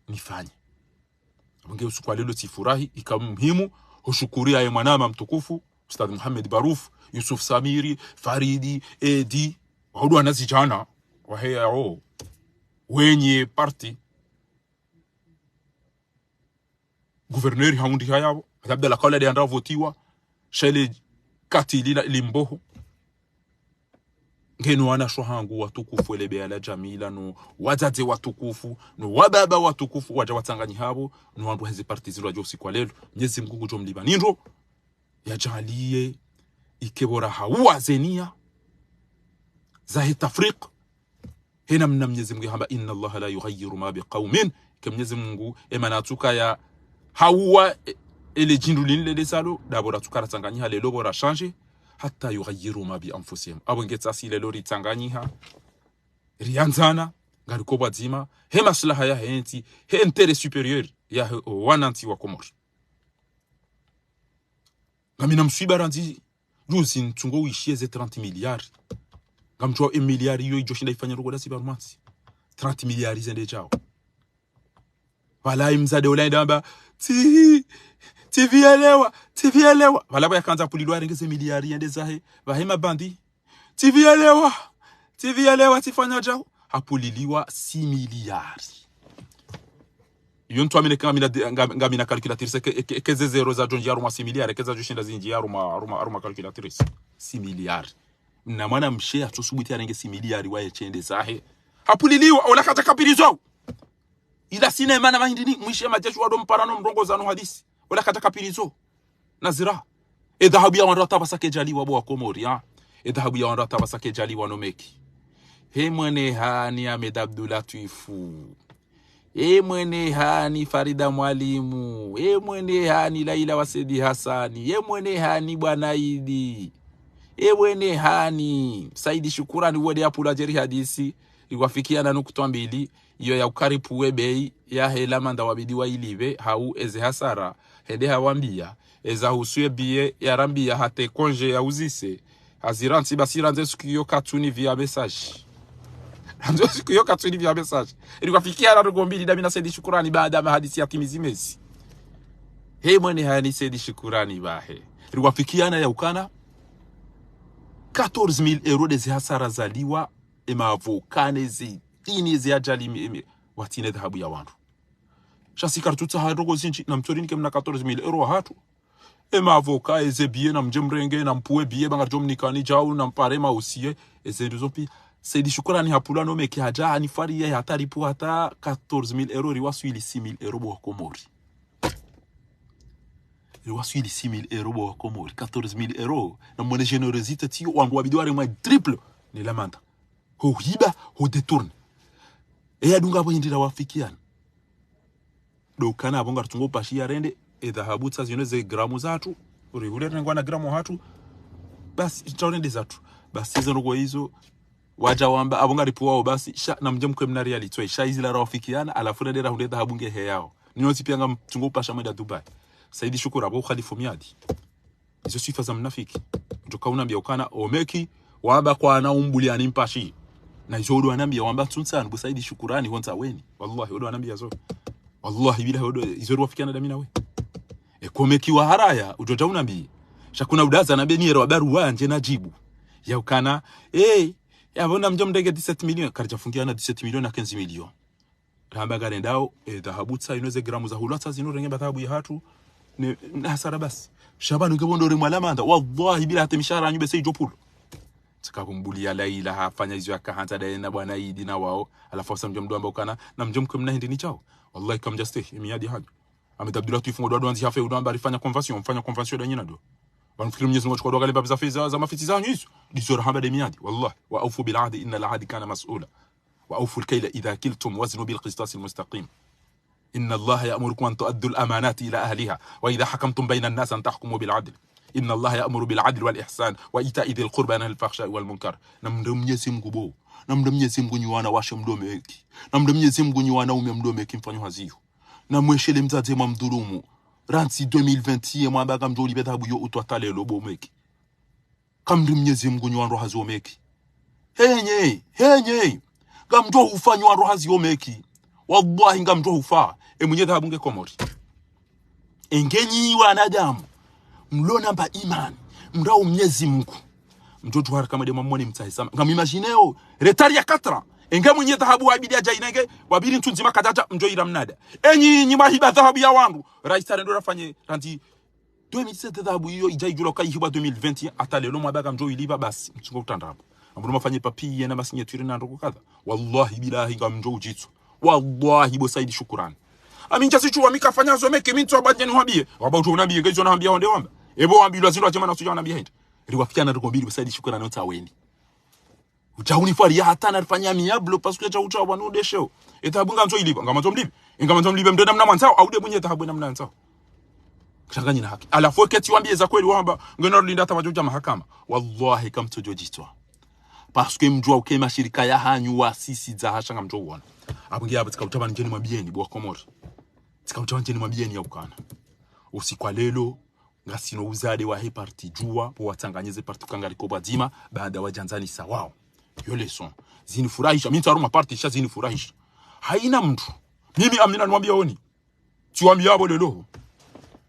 nifanye. Apvo nge usiku wa lelo tsifurahi, ika muhimu, hushukuri yaye mwanama mtukufu, Ustadh Mohamed Barouf, Yusuf Samiri, Faridi, Edi, wahudru wana zidjana, wahe yao, wenye parti, gouverneur haundi hayapvo, Abdallah Kaula de andra votiwa, sha ele katili la limboho. Ngeno wanashe wahangu watukufu, ele beya la Jamila, no wadzadze watukufu, no wababa watukufu, wadja watsanganyiha apvo, no wandru wahe ze parti zindru wadja usiku wa lelo. Mnyezi Mungu ngudjo mlipvani ndro, yadjaaliye ike bora hauwa ze niya zahe tafriq. Hena mna Mnyezi Mungu yahamba, إن الله لا يغير ما بقوم. Ke Mnyezi Mungu, emana atsuka ya hauwa, e-, ele djindru lini lele salo, ndapvo ratsuka ratsanganyiha lelo pvo rashanje, حتى يغيروا ما بأنفسهم. Apvo nge tsasi lelo ritsanganyiha, riandzana, ngariko pvwadzima, he maslaha yahe ntsi, he intérêt supérieur yahe o wanantsi wa Komori. Ngamina mswiba randzi, juzi ntsungo wishiye ze trente milliards. Ngamdjuwa e milliard iyo idjo shinda ifanye ndrongo dasi pvanu mantsi. Trente milliards zende djao. Pvala imzade ola enda amba, tsi, tsi vielewa, tsi vielewa. Pvala pvo yakandza pulilwa yarenge ze milliards yende zahe, pvahe mabandi. Tsi vielewa, tsi vielewa, tsifanya djao. Hapuliliwa six milliards. Iyo ntsu amine ke ngamina de-, nga-, ngamina calculatrice, ke, ke, ke ze zéro zadjo ndjia harumwa six milliards, ke zadjo shinda zindjie harumwa, harumwa, harumwa calculatrice. Six milliards. Na mwanamshe atsosubuti yarenge six milliards waye shende zahe. Hapuliliwa, ola kadja ka prison. Ila sinema na mahindini, mwishe madjeshi wado mpara no mrongoza no hadisi. Ola kadja ka prison. Nazira. E dhahabu ya wandru watapvasa kedjaliwa bo Wakomori, ha? E dhahabu ya wandru watapvasa kedjaliwa no meki. He mwene hani Ahmed Abdou Latwifu. He mwene hani Farida Mwalimu. He mwene hani Laila wa Saidi Hassani. He mwene hani Bwana Idi. He mwene hani Saidi Shukurani wode yapvula djeri hadisi. Iwafikiana nukutwa mbili. Iyo ya ukaripu we bei, yahe lamanda wabidi wailipve, hau eze hasara, hende hawambia, eza husu ye billet yarambiya hata e congé yauzise, hazira ntsi basi randze siku iyo katsuni via message. Randze siku iyo katsuni via message. Ili kwafikia na ndrongo mbili ndami na Saidi Shukurani baada mahadisi yatimizi mezi. He mwene hani Saidi Shukurani bahe. Ili kwafikia na ya ukana quatorze mille euros ndeze hasara zaliwa, ema avocat neze tini ze ajali mi-, mi-, watsine dhahabu ya wandru. Sha si karitsutsaha ndrongo zindji, na mtsorini ke mna quatorze mille euros wahatru. Ema avocat, eze billet, na mdje mrenge, na mpuwe billet, ba ngaridjo mnikani djau, na mpare ma huissier, eze ndru zo pi-, Saidi Shukurani hapvulwa no meki hadja hanifariya hata ripvu hata quatorze mille euros, riwaswili six mille euros bo wa Komori. Riwaswili six mille euros bo wa Komori, quatorze mille euros. Na mwone générosité tsiyo, wandru wabidi waremwa triple ne l'amende. Ho hiba, ho détourner. Eya dunga pvo hindri rawafikiana. Ndo ukana apvo ngaritsungo upashiya rende, e dhahabu tsa zinu ze gramu zatru, uri hule rengwa na gramu hatru, basi, tsaurende zatru. Basi, izo ndrongoo izo, wadja wamba, apvo ngaripvuwao basi, sha, namdje mkwe mna riali tswe, sha izi la rawafikiana, halafu rende rahundre dhahabu nge heyao. Nino tsi piya ngamtsungo upasha mwenda Dubai. Saidi Shukura, apvo ukhalifu miadi. Izo swifa za mnafiki. Mdru ka unambiya ukana, o meki, wamba kwana umbuliani mpashi. Na izo odo wanambiya wamba tsuntsani, bo Saidi Shukurani, ho Ntsaweni. Wallahi, odo wanambiya zo. Wallahi, billahi, odo, izo riwafikiana dami nawe. E ko meki wa haraya, udjo dja unambiye. Sha kuna udaza na beni yero wa baruwa ndje nadjibu. Ya ukana, eh, ya pvo namdja mrenge dix-sept millions, karidja fungiana dix-sept millions na quinze millions. Ramba ngarendao, e, dhahabu tsa inu ze gramu za hulwa tsa zinu renge mba dhahabu ya hatru, ne, ne hasara basi. Sha pvanu nge pvo ndo remwa l'amende, wallahi billahi hata mishahara yanyu bese idjo pvulwa. Tsika kumbuliya Laila hafanya izo yaka hantsa daye na bwana Idi na wao, halafu wasa mdjo mdru amba ukana, namdje mkwe mna hindri ni chao. Wallahi kamdja stehi, e miadi hanyu. Ahmed Abdallah Twif ngo ndo wandzi hafe udo amba rifanya convention, mfanya convention da nyina ndo. Pvanu fikiri Mnyezi Mungu tsuka ndo kalemba pveza feza za mafitsi zanyu izo. Ndizo rahamba de miadi, wallahi. وأوفوا بالعهد إن العهد كان مسؤولا. وأوفوا الكيل إذا كلتم وزنوا بالقسطاس المستقيم. إن الله يأمركم أن تؤدوا الأمانات إلى أهلها وإذا حكمتم بين الناس أن تحكموا بالعدل. إن الله يأمر بالعدل والإحسان وإيتاء ذي القربى وينهى عن الفحشاء والمنكر. Namdre Mnyezi Mungu bo. Namdre Mnyezi Mungu nyi wanawashe mdo meki. Namdre Mnyezi Mungu nyi wanaume mdo meki mfanyo hazi yo. Namweshele mdzadze mwamdhulumu. Rantsi deux mille vingt ye mwamba kamdjo ulipve dhahabu yo utwa hata leo bo meki. Kamdri Mnyezi Mungu nyi wandru hazi wo meki. Henye, henye. Ngamdjo hufa nyi wandru hazi wo meki. Wallahi ngamdjo hufa. E mwenye dhahabu nge Komori. Enge nyi wanadamu. Mlo namba imani. Mrao Mnyezi Mungu. Mdjo djuwa haraka made mwamwone mtsahe sama. Ngam imagineo. Retard ya quatre ans. Enge mwenye dhahabu wabidi adja inenge. Wabidi ntsu ndzima kadjadja. Mdjo ira mnada. Enyi nyi mwahiba dhahabu ya wandru. Raisi arendo rafanye randzi deux mille sept dhahabu iyo idja idjula uka ihibwa deux mille vingt, hata leo mwamba kamdjo ilipva basi, mtsungo utandrabo. Ambulo mafanye papier na masignature na ndrongoo kadha. Wallahi billahi ngamdjo udjitswa. Wallahi bo Saidi Shukurani. Ami ndja sitsu wami kafanya zo meki mi ntsu wabandjeni wambiye. Wamba utso unambiye, ngezo nahambia wande wamba. Ebo wambilwa zindru adje mana sudja wanambiya hindri. Riwafikiana ndrongoo mbili bo Saidi Shukurani o Ntsaweni. Udja unifariya hata narifanya amiable parce que tsa utsa wanu ndesheo. E dhahabu ngamtso ilipva, ngamtso mlipve. Ngamtso mlipve mdru namna mwandzao, au de mwenye dhahabu namna mwandzao. Kashanga nyina haki. Halafu eke tsi wambiye za kweli wamba, ngena rulinda hata wadjo dja mahakama. Wallahi kamtsodjo djitswa. Parce que mdjuwa uke mashirika ya hanyu wa sisi dza hasha ngamdjo uona. Apvo nge apvo tsika utapva ndjeni mwambiyeni, bo wa Komori. Tsika utapva ndjeni mwambiyeni ya ukana. Usiku wa leo, ngasina uzade wahe parti Juwa, pvo watsanganye ze parti kangari ko pvwadzima, baada wadjandzanisa wao. Yo leçon. Zinifurahisha, mi ntsaru ma parti sha zinifurahisha. Haina mndru. Mimi Amina niwambia oni. Tsiwambia apvo leo.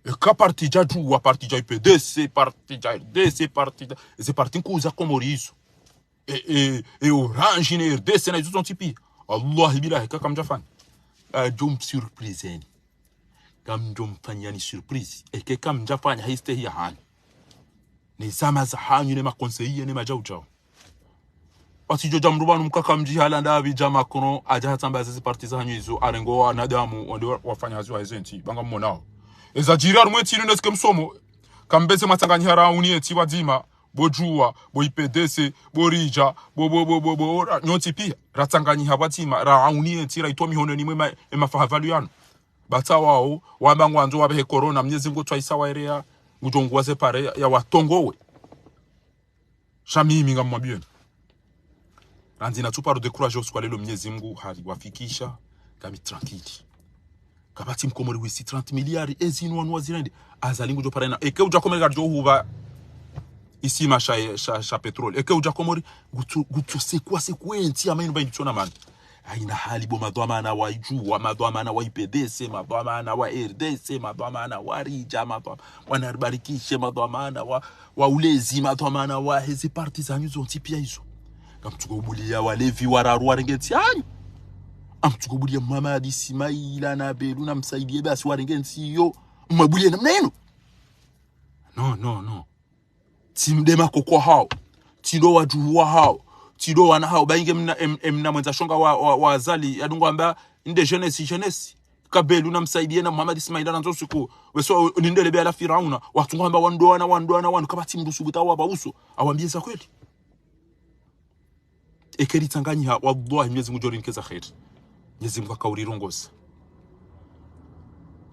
Eka parti dja Juwa, parti dja U P D C, parti dja R D C, parti dja, ze parti nkuu za Komori izo. E, e, e Orange ne R D C na izo zontsi pia. Wallahi billahi, eka kamdjafanya. Ngamdjo msurpriseni. Ngamdjo mfanyani surprise. Eke kamdjafanya ha istehi ya hanyu. Ne zama za hanyu, ne ma conseillers, ne madjau djau. Watsidjo dja mdru pvanu mkaka mdji hala ndapvi dja Macron, adja hatsamba zezi parti za hanyu izo, arenge wanadamu, wande wa, wafanya hazi wa heze ntsi, ba ngammonao. Eza djiri harumwa entsi inu nesike msomo, kambeze mwatsanganyiha rauni entsi pvwadzima, bo Juwa, bo U P D C, bo Ridja, bo, bo, bo, bo, bo, ra-, nyontsi pia, ratsanganyiha pvwadzima, rauni entsi, raitowa mihononi mwe ma-, e mafaha pvalu yanu. Batsa wao, wamba ngwandzo wapvehe corona, Mnyezi Mngu tswaisa waerea, ngudjo nguwa ze pare ya, ya watongowe. Sha mimi ngamwambieni. Randzi na tsu paro décourager usiku wa leo Mnyezi Mngu hariwafikisha, ngami tranquille. Kapvatsi mkomori wisi trente milliards, ezinu wanu wazirende. Azali ngudjo parena. Eke udja Komori kadjo hupva isima sha, sha, sha pétrole. Eke udja Komori, ngutsu, ngutsu sekwa sekwe ntsi ama inu ba inu tsona mani. Haina hali bo madhwamana wa Juwa, madhwamana wa U P D C, madhwamana wa R D C, madhwamana wa Ridja, madhwamana wa Naribarikishe, madhwamana wa, wa Ulezi, madhwamana wa heze parti zanyu zontsi pia izo. Ngamtsuko ubuliya walevi wararu warenge ntsi hanyu. Ngamtsuko ubuliya Mohamed Ismaila na Belu na Msaidie basi warenge ntsi iyo. Mwabuliye namna inu. Non, non, non. Tsi mdema koko hao. Tsi ndo wadjuhu wa hao. Tsi ndo wana hao, ba inge mna, em, em, mna mwendza shonga wa, wa, wa Azali, yadungu amba, nde jeunesse, jeunesse. Kabelu na Msaidie na Muhammad Ismaila na ndzo siku. Weso, nindele be ala Firauna. Watsungu amba wandru wana, wandru wana, wandru. Kapvatsi mndru subutu wapva uso. Awambie za kweli. Eka ritsanganyiha, wallahi, Mnyezi Mungu ngudjo rinika za kheri. Mnyezi Mungu akaurirongoza.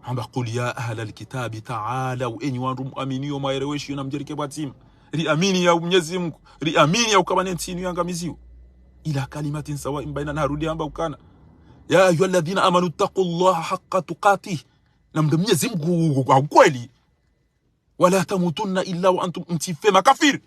Hamba, "قل يا أهل الكتاب تعالوا", enyi wandru mwaminio, mwaeleweshio, namdje rike pvwadzima. Riamini ya Mnyezi Mungu, riamini ya ukaya ne ntsi inu yangamiziwa. "إلى كلمة سواء بيننا", harudi hamba ukana, "يا أيها الذين آمنوا اتقوا الله حق تقاته". Namdje Mnyezi Mungu kwa kweli. "ولا تموتن إلا وأنتم", mtsife makafiri.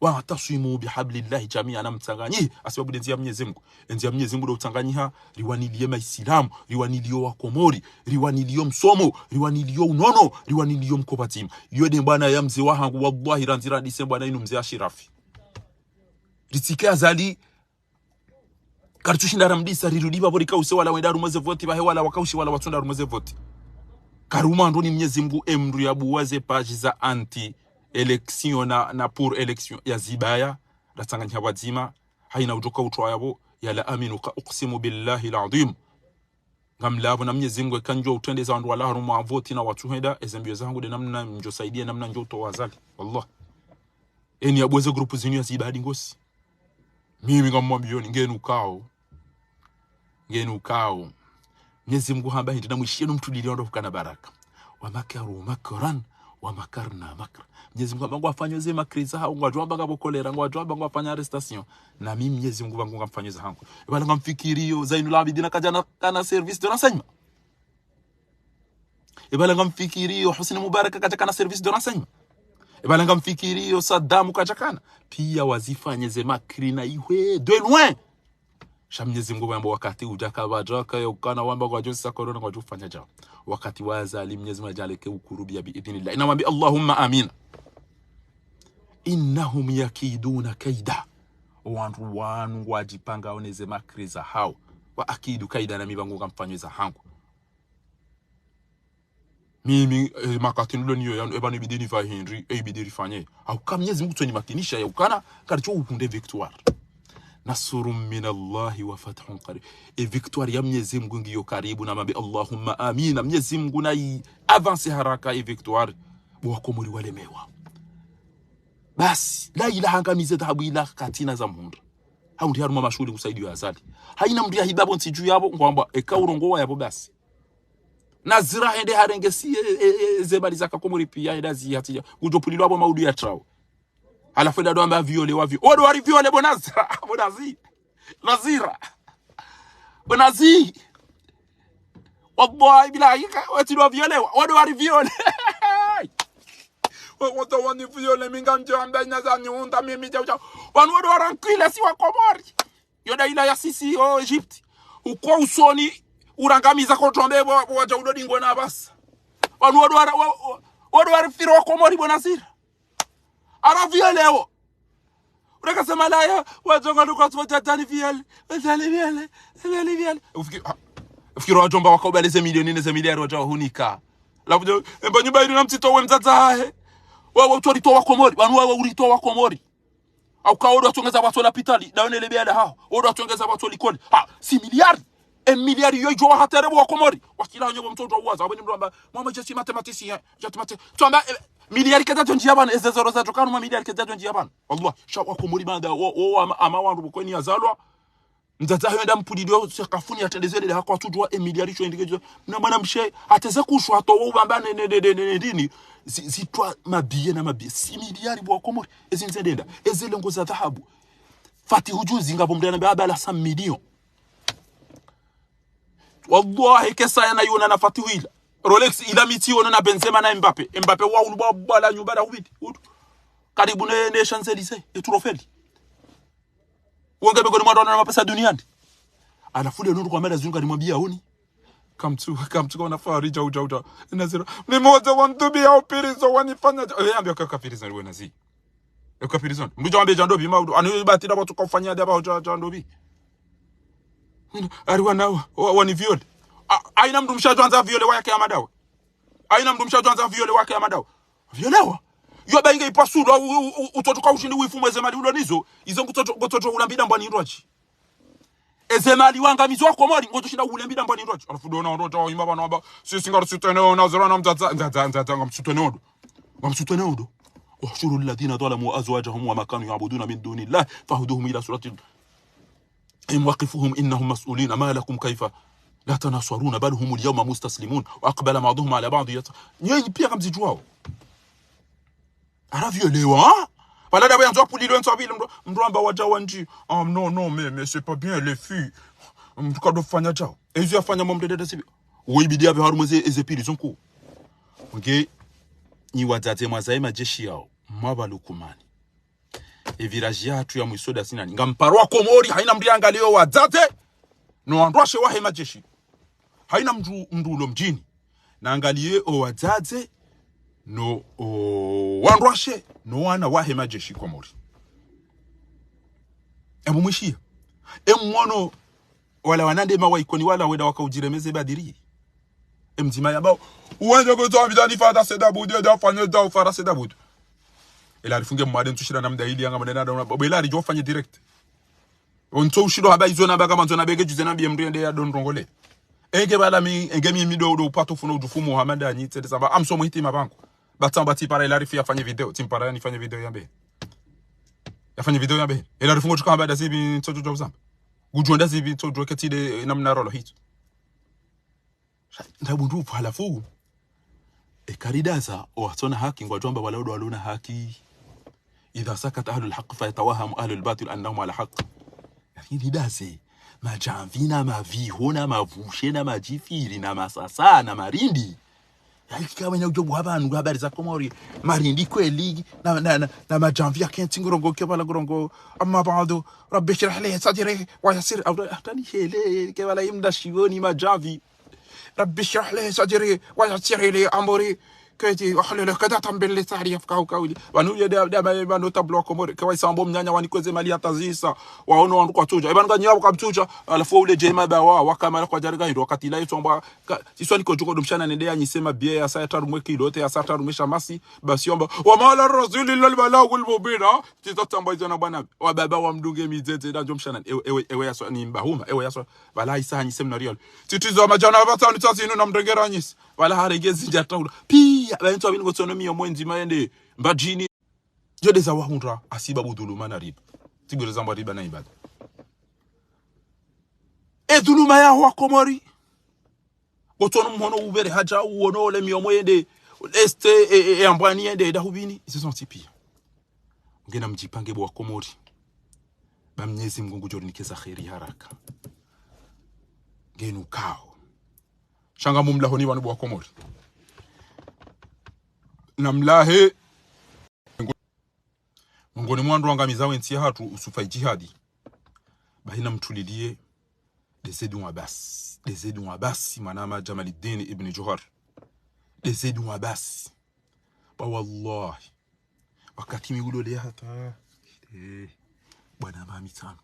"واعتصموا بحبل الله جميعا", namtsanganyihe, hasibabu nde ndzia ya Mnyezi Mungu. Ndzia ya Mnyezi Mungu ndo utsanganyiha, riwanilie Maisilamu, riwanilie Wakomori, riwanilie msomo, riwanilie unono, riwanilie mkobatima. Iyo nde mbwana ya mze wahangu, wallahi, randzi radise mbwana inu mze Ashirafi. Ritsike Azali, karitsushinda ramdisa, rirudi pvapvo rikause wala wenda harumwa ze voti, pvahe wala wakaushi wala watsunda harumwa ze voti. Karuma ndo ni Mnyezi Mungu, emndru yabuwa ze page za anti-élection na, na pour élection ya zibaya, ratsanganya pvwadzima, haina udjoka utrwa yapvo, yala aminu ka uksimu billahi al-adhim. Ngamlapvo na Mnyezi Mungu, eka ndjo utrendeza wandru wala harumwa voti na watsuhenda, eze mbio zangu nde namna ndjo saidia, namna ndjo utowa Azali. Wallah. Eni yabuwa ze groupe zinu ya zibadi ngosi. Mimi ngamwambioni, ngeni ukao. Ngeni ukao. Mnyezi Mungu hamba hindri, namwishieni mtulilio ndo hukana baraka. "ومكروا مكرا ومكرنا مكرا". Mnyezi Mungu hamba ngwafanyao ze makri zahao, ngwadjo wamba ngapvo kolera, ngwadjo wamba ngwafanya arrestation. Na mimi Mnyezi Mungu wangu ngamfanyao zahangu. Epvala ngamfikirio, Zainul Abidina kadjakana service de renseignement. Epvala ngamfikirio, Hosni Mubarak kadjakana service de renseignement. Epvala ngamfikirio, Saddam kadjakana. Pia wazifanye ze makri na ihwe de loin. Sha Mnyezi Mungu wamba wakati udja kapvadjaka ya ukana wamba ngwadjo sa corona ngwadjo fanya djao. Wakati wa Azali Mnyezi Mungu adjaleke ukurubia bi idhnillah. Ina wambi Allahumma amina. "إنهم يكيدون كيدا". Wandru wanu ngwadjipangao ne ze makri zahao. "وأكيد كيدا", na mi wangu ngamfanyao zahangu. Mimi, eh, makati nilo niyo yanu, epvanu ibidi nifanye hindri, eh, ibidi rifanye. Hauka Mnyezi Mungu tsoni makinisha ya ukana, karitso uhundre victoire. "نصر من الله وفتح قريب". E victoire ya Mnyezi Mungu ngiyo karibu, namwambe Allahumma amina. Mnyezi Mungu na i avance haraka e victoire. Bo Wakomori walemewa. Basi, la ilaha ngamize dhahabu ila katsina za mhundra. Hau ndi harumwa mashuhuli kusaidia Azali. Haina mndru yahiba pvo ntsi dju yapvo, ngwamba, eka urongowa yapvo basi. Nazira hende harenge si, e, e, e, ze mali za Kakomori pia, hende azi hatiya. Ngudjo pulilwa pvo maudu ya trao. Halafu hende ndo amba viole wa vi-, odo wari viole bo Nazira, bo Nazi. Nazira. Bo Nazi. Wallahi billahi, ka, wetsi ndo viole wa, odo wari viole. Wa, woto wani viole, mi ngamdjo amba ina za niunda, mimi djau djau. Wanu odo warankile si Wakomori. Yo daila ya sisi yo Egypte. Uko usoni, urangamiza ko trombe bo, bo wadja udo dingwe na basi. Wanu odo wara-, wa-, wa-, odo wari firo Wakomori bo Nazira. Ara viole wo. Ureka sema la ya, wadjonga ndo kwa tsi wadjatani viole, wadjani viole, wadjani viole. Ufikiri, ha, ufikiri wadjomba wakaubali ze milioni ne ze miliari wadja wahunika. Lafu djo, emba nyumba ili na mtsito we mdzadze hahe. Wewe utoritowa Wakomori, wanu wewe uritowa Wakomori. Hauka odo watsongeza watso lapitali, dawe ne lebeya da hao. Odo watsongeza watso likoli. Ha, si miliari. E miliari yo idjo wahatere bo Wakomori. Wakila nyo bo mtoto uwaza, wabeni mramba, mama je suis mathématicien, je suis mathé-, tuamba, eh, miliari kedja djo ndjia pvanu, eze zéro za djo kanu ma miliari kedja djo ndjia pvanu. Wallah, sha Wakomori banda, wo, wo, ama, ama wandru bo kweni yazalwa. Mdzadze hayo enda mpulilio sakafuni atrendeze le hako atsudjua e miliari sho indike djo. Na mwana mshe, ateze kushu hato wo ubamba ne, ne, ne, ne, ne, ne, dini. Zi, zitrwa mabiye na mabiye. Si miliari bo Wakomori, ezi nze ndenda. Eze lengo za dhahabu. Fatihu juzi ngapvo mndru yanambia abala cent millions. Wallahi, kesa yana yona na Fatihu ila. Rolex ila mi tsi yona na Benzema na Mbappé. Mbappé wa ulu bwa, bwa la nyumba la hubidi. Udu. Karibu ne, ne Champs-Élysées, e trophée li. Wenge begoni mwa wana na mapesa duniani. Halafu le nundu kwa mada zunga nimwambia oni. Kamtsu, kamtsu kwa nafari, jau, jau, jau. Nazira. Ni moja wa mtubi ya upirizo, wanifanya jau. Eh, ambia kaka pirizo, we Nazi. Eka prison. Mndru djawambe dja ndopvi maudu. Anu batira watu kufanya djaba dja, dja ndopvi. Ari wana wa, wa, wani viole. A, haina mndru mshe adjoandza viole wake ya madawe. Haina mndru mshe adjoandza viole wake ya madawe. Violewa. Yo ba inge ipasudwa, u-, u-, u-, utsotoka ushindi uifumwe eze mali ulo nizo, izo ngutsoto-, ngutsoto ulambida mbwani ndrwadji. Eze mali wangamizo wa Komori, ngutsoto shinda ulambida mbwani ndrwadji. Halafu ndo na ndo tawa ima bana wamba, si singa rusutene ona, zero na mdzadza, mdzadza, mdzadza, ngamsutene ondo. Ngamsutene ondo. احشروا الذين ظلموا وأزواجهم وما كانوا يعبدون من دون الله فاهدوهم إلى صراط الجحيم وقفوهم إنهم مسؤولون ما لكم كيف لا تناصرون بل هم اليوم مستسلمون وأقبل بعضهم على بعض يت-، nyinyi pia ngamzidjuwao. Aravielewa, ha? Pvala dabo yandzo apulilo yandzo apvile mndru, mndru amba wadja wandji. Ah, non, non, mais, mais c'est pas bien, les filles. Mndru kadofanya djao. Ezo yafanya mwa mdede da sibi. Uwe ibidi apve harumwa eze, eze pili zonku. Nge, nyi wadzadze mwazaye madjeshi yao. Mwaba lukumani. E virage yahatru ya mwiso da sinani. Ngamparwa Komori, haina mndru yangaliyo wadzadze. No wandrwashe wahe madjeshi. Haina mndru, mndru ulo mdjini. Naangaliye o wadzadze, no o wandrwashe, no wana wahe madjeshi Komori. Ebu mwishiya. Emwono wala wanande mawaikoni wala wenda wakaudjiremeze Badiri. Emdzima yambao, uwende kutso ambidani fata sedabudu, eda ufanye da ufara sedabudu. Ela rifunge mwade ntsushira na mda ili yanga mwanena da una, bo ela ridjo fanye direct. Ontso ushiro haba izo na baka mandzo na beke juze na biye mndru yende ya don rongole. Enge bala mi, enge mi mi do, do upato funo ujufu Muhammad anyi, tsende samba, amso muhiti mabango. Batsa mbatsi para ela rifu yafanye video, tsimpara yanifanye video yambe. Yafanye video yambe. Ela rifungo tsuka haba da zibi ntso jujo uzamba. Gujonda zibi ntso jujo ketide namna rolo hitu. Nda bundu upvo halafu. Eka ridaza, o watsona haki, ngwadjo amba wala odo walona haki. إذا سكت أهل الحق فيتوهم أهل الباطل أنهم على حق. Yaani ridaze, madjamvi na maviho na mavushe na madjifiri na masasa na marindi. Yaani kika wena udjo buha pvanu habari za Komori, marindi kweli, na, na, na, na madjamvi ya kentsi ngurongo kebala ngurongo. أما بعد، رب اشرح لي صدري ويسر، au, hata ni hele, kebala imda shioni madjamvi. رب اشرح لي صدري ويسر لي أمري كي واحلل عقدة من لساني يفقهوا قولي. Pvanu ye da, da, ma, ma notable wa Komori. Ke waisa wambo mnyanya wanikweze mali ya tazisa. Waono wandru kwatsudja. Epvanu nganyi wapvo kamtsudja. Halafu ule djema ba wa, wakamala kwadjari ka hindru. Wakati la yitso amba, ka, siswa niko djuko dumshana nende yanyise mabiye yasa ya tarumwe kilote, yasa tarumwe shamasi. Basi yamba, وما على الرسول إلا البلاغ المبين, ha? Tsi zo tsamba izo na bwana. Wababa wamdunge midzedze da ndjo mshana. Ewe, ewe, ewe yaswa ni mbahuma. Ewe yaswa. Pvala isa hanyi seminari yalo. Tsi tsi zo madjana pvatsanu tsatsinu na mrengera nyisi. Pvala harenge zindja taula. Pia, ba ntsu apvini ngotsono miyo mwenzi mayende. Mbadjini. Djo de za wahundra, hasibabu dhuluma na riba. Tsi bwere zambwa riba na ibada. E dhuluma ya wa Komori. Ngotsono mhono upvere hadja, uono ole miyo mwende. Este, e, e, e ambwani yende, eda hupvini. Izo zontsi pia. Ngena mdjipange bo wa Komori. Ba Mnyezi Mngu ngudjo rinika za kheri haraka. Ngenu kao. Sha ngamumlahoni pvanu bo wa Komori. Namlahe. Mongoni mwa wandru wangamiza wentsi yahatru usufa idjihadi. Bahi namtulilie. De ze duwa basi. De ze duwa basi. Mwana ma Jamaliddin ibn Juhar. De ze duwa basi. Ba wallahi. Wakati mi ulole hata. Eh, bwana mami tsanu.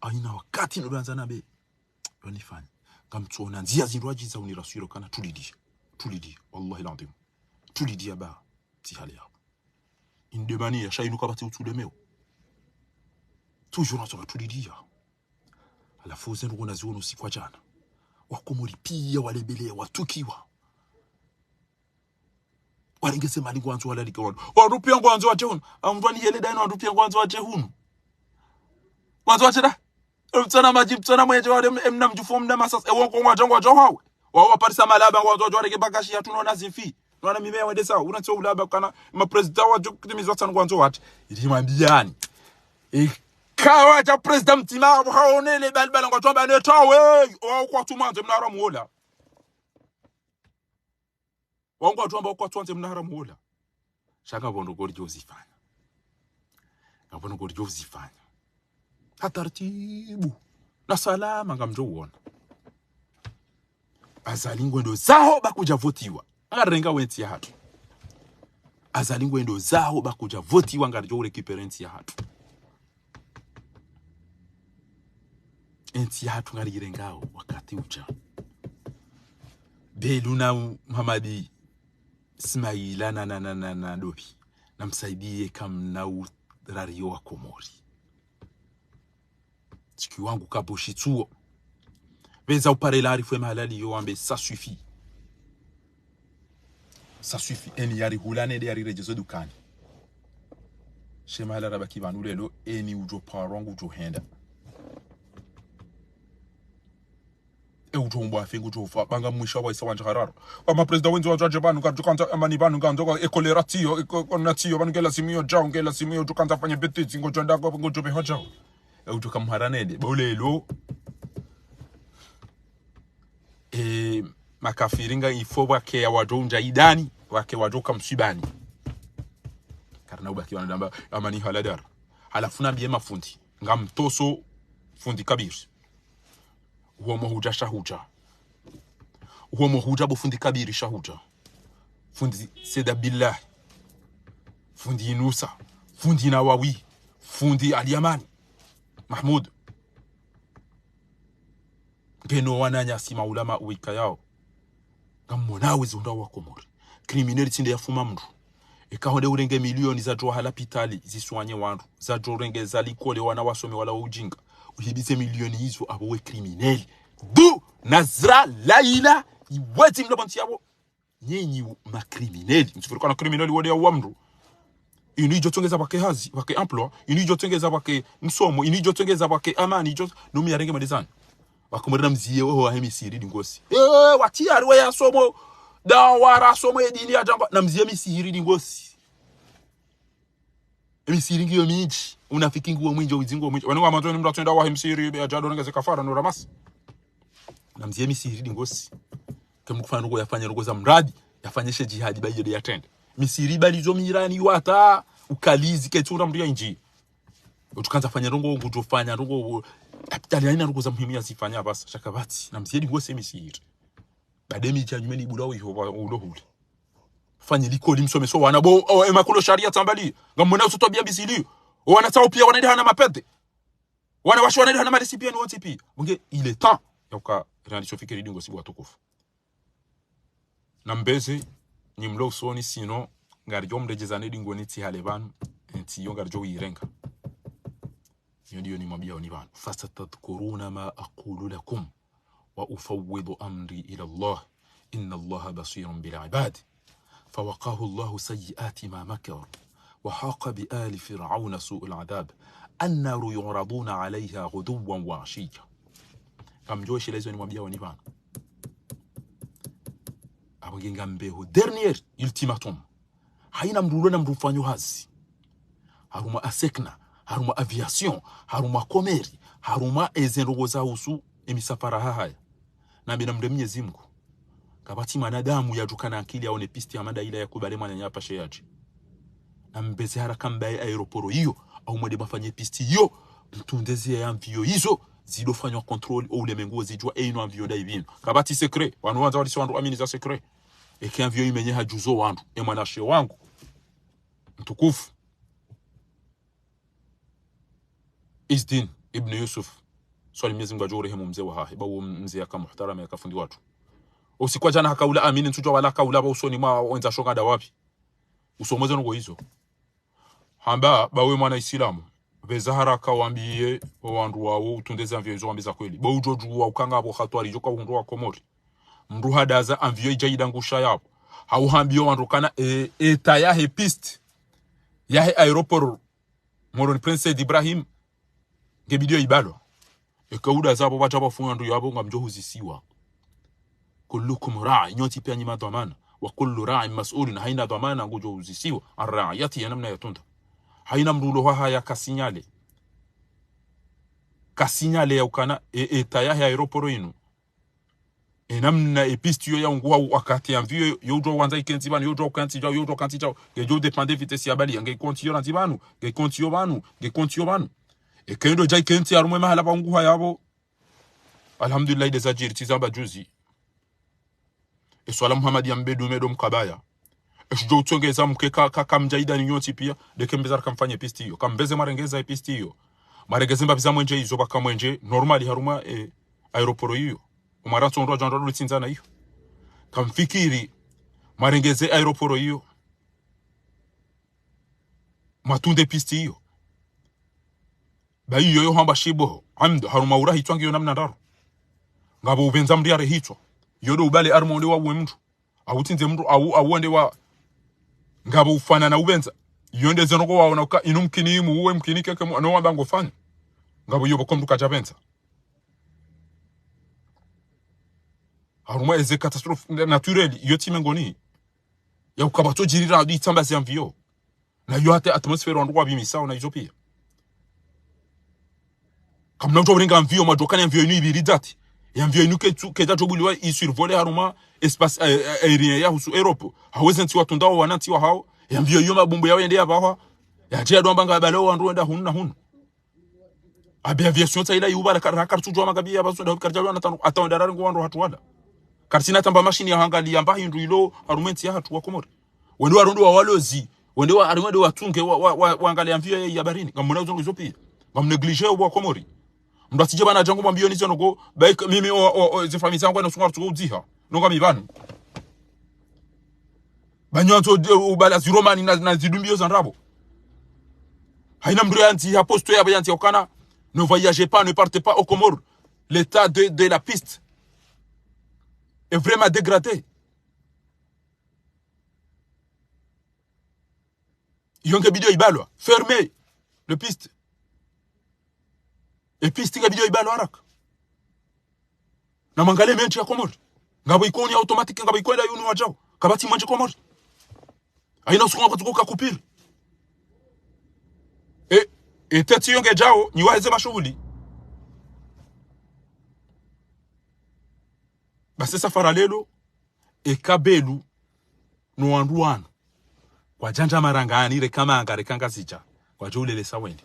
Haina wakati no banza na be. Yo nifanya. Ngamtsuona ndzia zindru adjiza uniraswiro kana tulidia. Tulidia. Wallahi l'adhwim. Tulidia ba. Tsi hali yao. Indemani ya sha inu kapvatsi utsulemeo. Toujours natsoka tulidia. Halafu ze ndru kuna ziono usiku wa djana. Wa Komori pia walebelea, watukiwa. Warenge ze mali ngwandzo walalike wanu. Wandru pia ngwandzo wadje hunu. Amdru anihele daino wandru pia ngwandzo wadje hunu. Ngwandzo wadje da. Mtsana madji, mtsana mwenje wale em-, emna mdjufu, mna masasa. Ewo ngwandzo, ngwandzo hawe. Wawo waparisa malaba ngwandzo wadje warenge bagashi yatru nona zimfi. Nona mime wende sawa. Una tso ulaba kana ma président wadjo kutimizwa tsanu ngwandzo wadje. Ili mwambiani. Ikawa dja président mtima, haonele bali bala ngwandzo amba netawe. Wawo kwatsu mwandzo mna haramu wola. Wawo ngwatsu amba kwatsu wandze mna haramu wola. Sha ngapvo ndrongoo ridjo uzifanya. Ngapvo ndrongoo ridjo uzifanya. Ha taratibu. Na salama ngamdjo uona. Azali ngwendo zaho ba kudja votiwa. Ngarenga wentsi yahatru. Azali ngwendo zaho ba kudja votiwa ngaridjo urécupérer entsi yahatru. Entsi yahatru ngariirengao wakati udja. Belu na Muhamadi Ismaila na, na, na, na, na Dobi. Namsaidiye kamna urariyo wa Komori. Tsi ki wangu kaboshi tsuo. Pvendza upare la arifu ye mahalali yo wambe, ça suffit. Ça suffit. Eni yarihula nende yariredjezo dukani. She mahala rabaki pvanu lelo, eni udjo parwa ngudjo henda. E udjo umbwa afi ngudjo ufa, pvanga mwisha wa isa wandja hararo. Wa maprezida wendji wandja wadje pvanu, ngardjo kandza amani pvanu, ngandjo kwa ekolera tsiyo, eko-, kona tsiyo, pvanu ngela simu yo djao, ngela simu yo djo kandza fanye betizi, ngodjo ndako, ngodjo peho djao. E udjo kamhara nende, bo lelo. E, makafiri nga ifo wake ya wadjo undja idani, wake wadjo kamswibani. Karina ubaki wana damba, amani haladar. Halafu nambiye mafundi, ngamtoso fundi Kabir. Uwo mohudja shahudja. Uwo mohudja bo fundi Kabir shahudja. Fundi Seda Billah. Fundi Inusa. Fundi Nawawi. Fundi Ali Amani. Mahmoud. Ngeno wananyasi maulama uwika yao. Ngamwona wezi undra wa Komori. Criminel tsinde yafuma mndru. Eka honde urenge milioni zadjo waha lapitali, ziswanye wandru. Zadjo urenge za likoli wana wasome wala wa ujinga. Uhibize milioni izo abo we criminel. Du, nazra, laila, iwezi mla bantu yabo. Nyinyi u-, ma criminel. Msifuri kana criminel wode ya uwa mndru. Inu idjo tsongeza pvake hazi, pvake emploi. Inu idjo tsongeza pvake msomo. Inu idjo tsongeza pvake amani. Idjo, no mi yarenge madezani. Wakomori namziye oho wahe Misiri dingosi. Eh, wati yari we yasomo. Da wara somo ye dini ya djangwa. Namziye Misiri dingosi. Misiri ngiyo mindji. Unafiki nguwo mwindji, uwidzi nguwo mwindji. Wanu ngwamwandzo ni mndru atsenda wahe Misiri, be adjado nengeze kafara, no ramasi. Namziye Misiri dingosi. Kemkufanya ndrongo yafanya ndrongo za mradi. Yafanye she jihadi ba iyo de yatrende. Misiri bali zo mirani wata. Ukalizi ketsi ura mndru ya indji. Utsukandza fanya ndrongo, ngudjo fanya ndrongo, kapitali haina ndrongo za muhimu yazifanya apvasa. Sha kapvatsi, namziye dingosi Misiri. Bade midja nyumeni bula uiho wa ulo hule. Fanye likoli msomeso wana bo, o, ema kulo sharia tsambali. Ngamwona usutwa bia bizili. O wana tsao pia wana ide hana mapete. Wana washe wana ide hana malisi pia ni wontsi pia. Bunge, il est temps. Yauka, randi shofikiri dingosi bo watukufu. Nambeze, ni mlo usoni sino, ngaridjo mredjezane dingoni tsi hale pvanu, entsi yo ngaridjo uyirenga. Yo ndiyo nimwambiyao ni pvanu. فستذكرون ما أقول لكم وأفوض أمري إلى الله إن الله بصير بالعباد. فوقاه الله سيئات ما مكروا وحاق بآل فرعون سوء العذاب. النار يعرضون عليها غدوا وعشيا. Ngamdjo wesheleza izo nimwambiyao ni pvanu. Apvo nge ngambeho dernier ultimatum. Haina mndru ulo na mndru mfanyo hazi. Harumwa asekna, harumwa aviation, harumwa komeri, harumwa eze ndrongo za usu, emisafara hahaya. Nambe namremye Mnyezi Mngu. Kapvatsi mwanadamu yadjukana akili yaone piste ya mada ila yakubale mwananya apvashe yadje. Nambeze haraka mbaye aéroport iyo, au mwende mafanye piste iyo, mtunde ze avion izo, zidofanywa contrôle, o ulemengu wozidjuwa, e inu avion nda ipvino. Kapvatsi secret, wanu wandza walise wandru amini za secret. Eke avion imenye hadjuzo wandru, e mwanashe wangu. Mtukufu. Izdin ibn Yusuf. Swali Mnyezi Mngu adjo urehemu mze wahahe. Ba uwo mze yaka muhtarama yaka fundi watru. Usiku wa djana hakaula amini ntsudjuwa wala hakaula ba usoni mwa wendza shonga nda wapvi. Usomweze ndrongo izo. Hamba, ba we mwana Isilamu. Pveza haraka wambiye, o wandru wawo utunde ze avion izo wambe za kweli. Ba udjo djuwa ukanga apvo hatwari idjo ka uhundru wa Komori. Mndru hadaza avion idja idangusha yapvo. Hauhambiyo wandru kana, e, état yahe piste. Yahe aéroport. Moroni Prince Said Ibrahim, nge bidiyo ibalwa. Eke udaza apvo pvadja pvafungwa ndru yapvo ngamdjo huzisiwa. كلكم راع, nyontsi pia nyi madhwamana. وكل راع مسؤول, na haina dhwamana ngudjo huzisiwa. عن رعيته, ya namna yatunda. Haina mndru ulo hwahaya kasinyale. Kasinyale ya ukana, e, état yahe aéroport inu. E namna e piste iyo yaunguha wakati avion yo, yo udjo wandza ikentsi pvanu, yo udjo kantsi djao, yo udjo kantsi djao. Ngedjo dépendre vitesse ya bali, nge konti yo randzi pvanu, nge konti yo pvanu, nge konti yo pvanu. Eke ndo dja ikentsi harumwa e mahala pvaunguha yapvo. Alhamdulillah, ide zadjiri, tsi zamba juzi. E swala Muhammad ya mbedu medo mkabaya. Eshidjo utsongeza mke ka, ka, kamdja idani nyontsi pia, ndeke mbeza rakamfanye piste iyo. Kambeze mwarengeza e piste iyo. Mwarengeze mbapvi za mwendje izo pvaka mwendje, normal harumwa, e, aéroport iyo. Umara ntsondo adjo andro adolitsindzana iyo. Kamfikiri, mwarengeze aéroport iyo. Mwatunde piste iyo. Ba iyo yo hamba shibo, amd, harumwa urahi hitswa ngiyo namna ndraru. Ngapvo upvendza mndru yare hitswa. Iyo ndo ubale harumwa onde wa uwe mndru. Au tsindze mndru, au, au onde wa, ngapvo ufana na upvendza. Iyo nde zeno ko waona uka, inu mkini imu, uwe mkini keke mu, no wamba ngofanya. Ngapvo iyo pvoko mndru kadja pvendza. Harumwa eze catastrophe naturelle, iyo tsi mengoni. Ya uka pvatso djirira adi tsamba zi avion. Na iyo hata atmosphère wandru wapvimisao na izo pia. Kamna udjo urenga avion, mwadjo kana avion inu ipviri dati. Ya avion inu ketsu, kedja djo buliwa i survole harumwa espace, eh, eh, aérien ya husu Europe. Haweze ntsi watunda wa wana ntsi wahao. Ya avion iyo mabumbu yao yende ya pvahwa. Yadje yadjo amba nga baleo wandru wenda hunu na hunu. Abe aviation tsa ila yubala kar-, rakar tsudjwa magabi ya bazo nda karidja lwana tanu, ata wenda rari ngo wandru hatru wala. Karitsina tamba mashini ya hangalia mba hindru ilo harumwa entsi ya hatru wa Komori. Wende waronde wa walozi, wende wa, harumwa wende watunge wa, wa, wa, wangalia avion ya, ya barini. Ngamwona uzo ngizo pia. Ngamnégligé wa Komori. Mndru atsidje pvanu adje ngo mwambiyo nizo nongo, baik, mimi o, o, o, ze famille zangu na sunga tsuko udziha. Nonga mi pvanu. Ba nyi wandzo, eh, ubala ziromani na, na zidumbiyo za ndrabo. Haina mndru yandzi ha poste yapvo yandzi ya ukana, ne voyagez pas, ne partez pas aux Comores. L'état de, de la piste est vraiment dégradé. Iyo nge bidi ibalwa. Fermez le piste. E piste nge bidi ibalwa haraka. Na mwangalie mentsi ya Komori. Ngapvo ikoni automatique, ngapvo ikoni yinu wadjao. Kapvatsi mwendje Komori. Haina usiku ngapvatsi kuka kupiri. E, e teti iyo ngedjao, nyi waheze mashuhuli. Basi safara lelo, eka Belu, no wandru wanu. Kwadjandja marangani, reka manga, reka Ngazidja. Kwadjo ulelesa wende.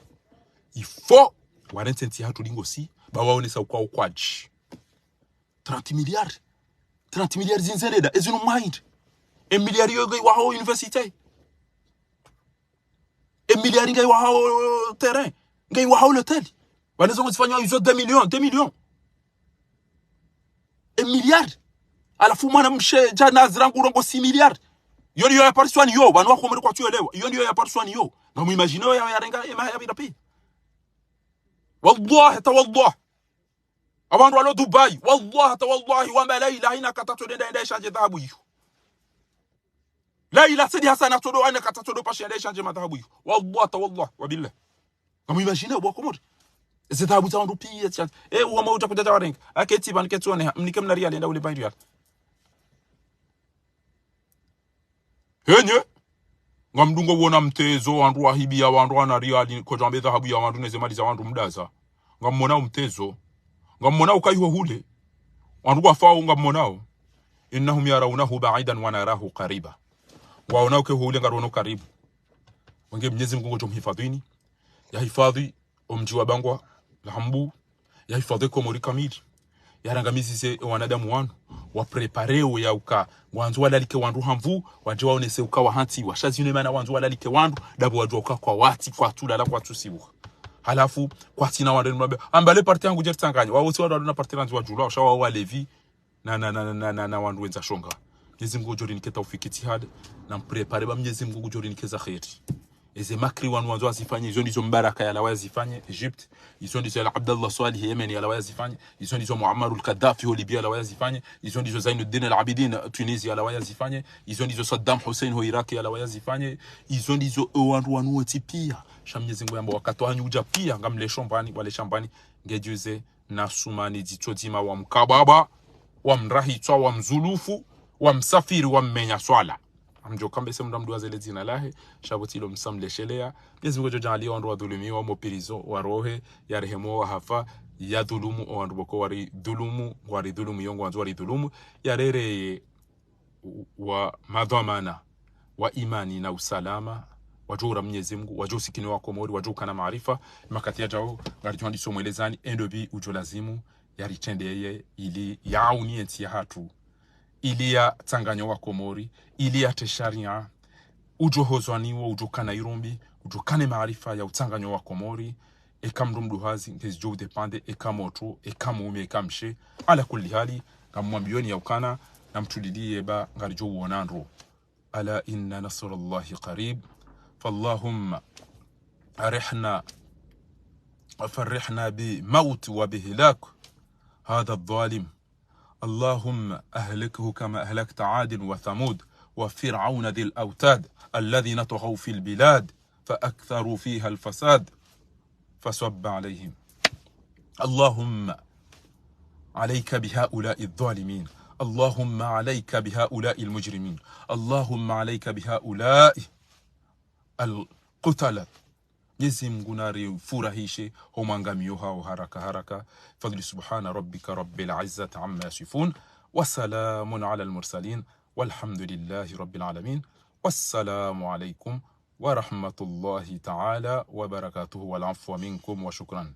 Il faut, warentse ntsi hatru lingosi, ba waonesa ukwa ukwadji. Trente milliards. Trente milliards zindze leda, ezinu mind. E milliard yo nge wahao université. E milliard nge wahao terrain. Nge wahao l'hôtel. Pvanu zo ngozifanywa izo deux millions, deux millions. E milliard. Halafu mwana mshe djana zirangu rongo six milliards. Iyo ndiyo ya Paris wani yo, pvanu wa Komori kwatsu elewa. Iyo ndiyo ya Paris wani yo. Ngamwimagine yo ya, yarenga, ema ya pvira pia. Wallahi, ta wallahi. Awandru walo Dubai, wallahi, ta wallahi, wamba Laila, haina kata tso denda enda ishandje dhahabu iyo. Laila Said Hassan atsodo, haina kata tsodo pashi enda ishandje madhahabu iyo. Wallahi, ta wallahi, wabillahi. Ngamwimagine, bo Komori. Eze dhahabu za wandru pia, tsia. E, uwa mauta kudja dja warenga. Ake tsi pvanu ketsi one, mnike mna riali, enda ule pvanu riali. Henye, ngamdungo wona mtezo, wandru wahibiya, wandru wana riali, kodjambe dhahabu ya wandru neze mali za wandru mdaza. Ngamwona umtezo. Ngamwona ukaiho hule. Wandru wafao ngamwonao. إنهم يرونه بعيدا ونراه قريبا. Ngwaonao ke hule ngarono karibu. Wenge Mnyezi Mngu ngodjo mhifadhwini. Yahifadhwi omdji wa Bangwa, la Hambu, yahifadhwi Komori kamili, yarangamizize wanadamu wanu, wapreparewe ya uka, wandzo walalike wandru hamvu, wadje waonese uka wahantsi, washa zinu mana wandzo walalike wandru, dapvo wadjua uka kwawatsi, kwatsulala, kwatsusibuha. Halafu, kwatsina wandru nwabe, amba le parti yangu djeritsanganya, wawo tsi wandru na parti randzi wadjulwa, washa wawo walevi, na, na, na wandru wendza shonga. Mnyezi Mngu ngudjo rinike taufiki tihad, na mprepare ba Mnyezi Mngu ngudjo rinike za kheri. Eze makri wanu wandzo wazifanye, izo ndizo Mbaraka yalawa yazifanye, Egypte, izo ndizo yala Abdallah Swalih, Yemen, yalawa yazifanye, izo ndizo Muammar al-Kadhafi ho Libya yalawa yazifanye, izo ndizo Zainuddin al-Abidin, Tunisie, yalawa yazifanye, izo ndizo Saddam Hussein ho Iraq yalawa yazifanye, izo ndizo e wandru wanu wontsi pia. Sha Mnyezi Mngu yamba wakati wanyu udja pia, ngamle shombani, wale shambani, ngedjuze, na sumani dzitso dzima wa mkababa, wa mrahitswa, wa mzulufu, wa msafiri, wa mmenya swala. Amdjo kambe se mndru amdru wazele dzina lahe, sha pvo tsi lo msa mleshelea. Mnyezi Mngu ngudjo djaaliya wandru wadhulumiwa, mo prison, warohe, yarehemu wahafa, yadhulumu, o wandru pvoko waridhulumu, waridhulumu, yo ngwandzo waridhulumu, yarereye wa madhwamana wa imani na usalama, wadjo ura Mnyezi Mngu, wadjo usikini wa Komori, wadjo ukana maarifa, makati yadjao, ngaridjo handiso mwelezani, endo pvi udjo lazimu, yaritrendeye, ili yauni entsi ya hatru, ili yatsanganye wa Komori, ili yatre sharia, udjo hozwaniwo, udjo kana irumbi, udjo kane maarifa ya utsanganya wa Komori, eka mndru mduhazi, ngezidjo udépendre, eka motro, eka mume, eka mshe. Ala kulli hali, ngamwambiyoni ya ukana, na mtuliliye ba ngaridjo uona ndro. ألا إن نصر الله قريب، فاللهم أرحنا وفرحنا بموت وبهلاك هذا الظالم. اللهم أهلكه كما أهلكت عاد وثمود وفرعون ذي الأوتاد الذين طغوا في البلاد فأكثروا فيها الفساد فصب عليهم. اللهم عليك بهؤلاء الظالمين. اللهم عليك بهؤلاء المجرمين. اللهم عليك بهؤلاء القتلة. Mwenyezi Mungu narifurahishe ho mwangamiyo hawo haraka haraka. Fadhli سبحان ربك رب العزة عما يصفون وسلام على المرسلين والحمد لله رب العالمين. والسلام عليكم ورحمة الله تعالى وبركاته والعفو منكم وشكرا.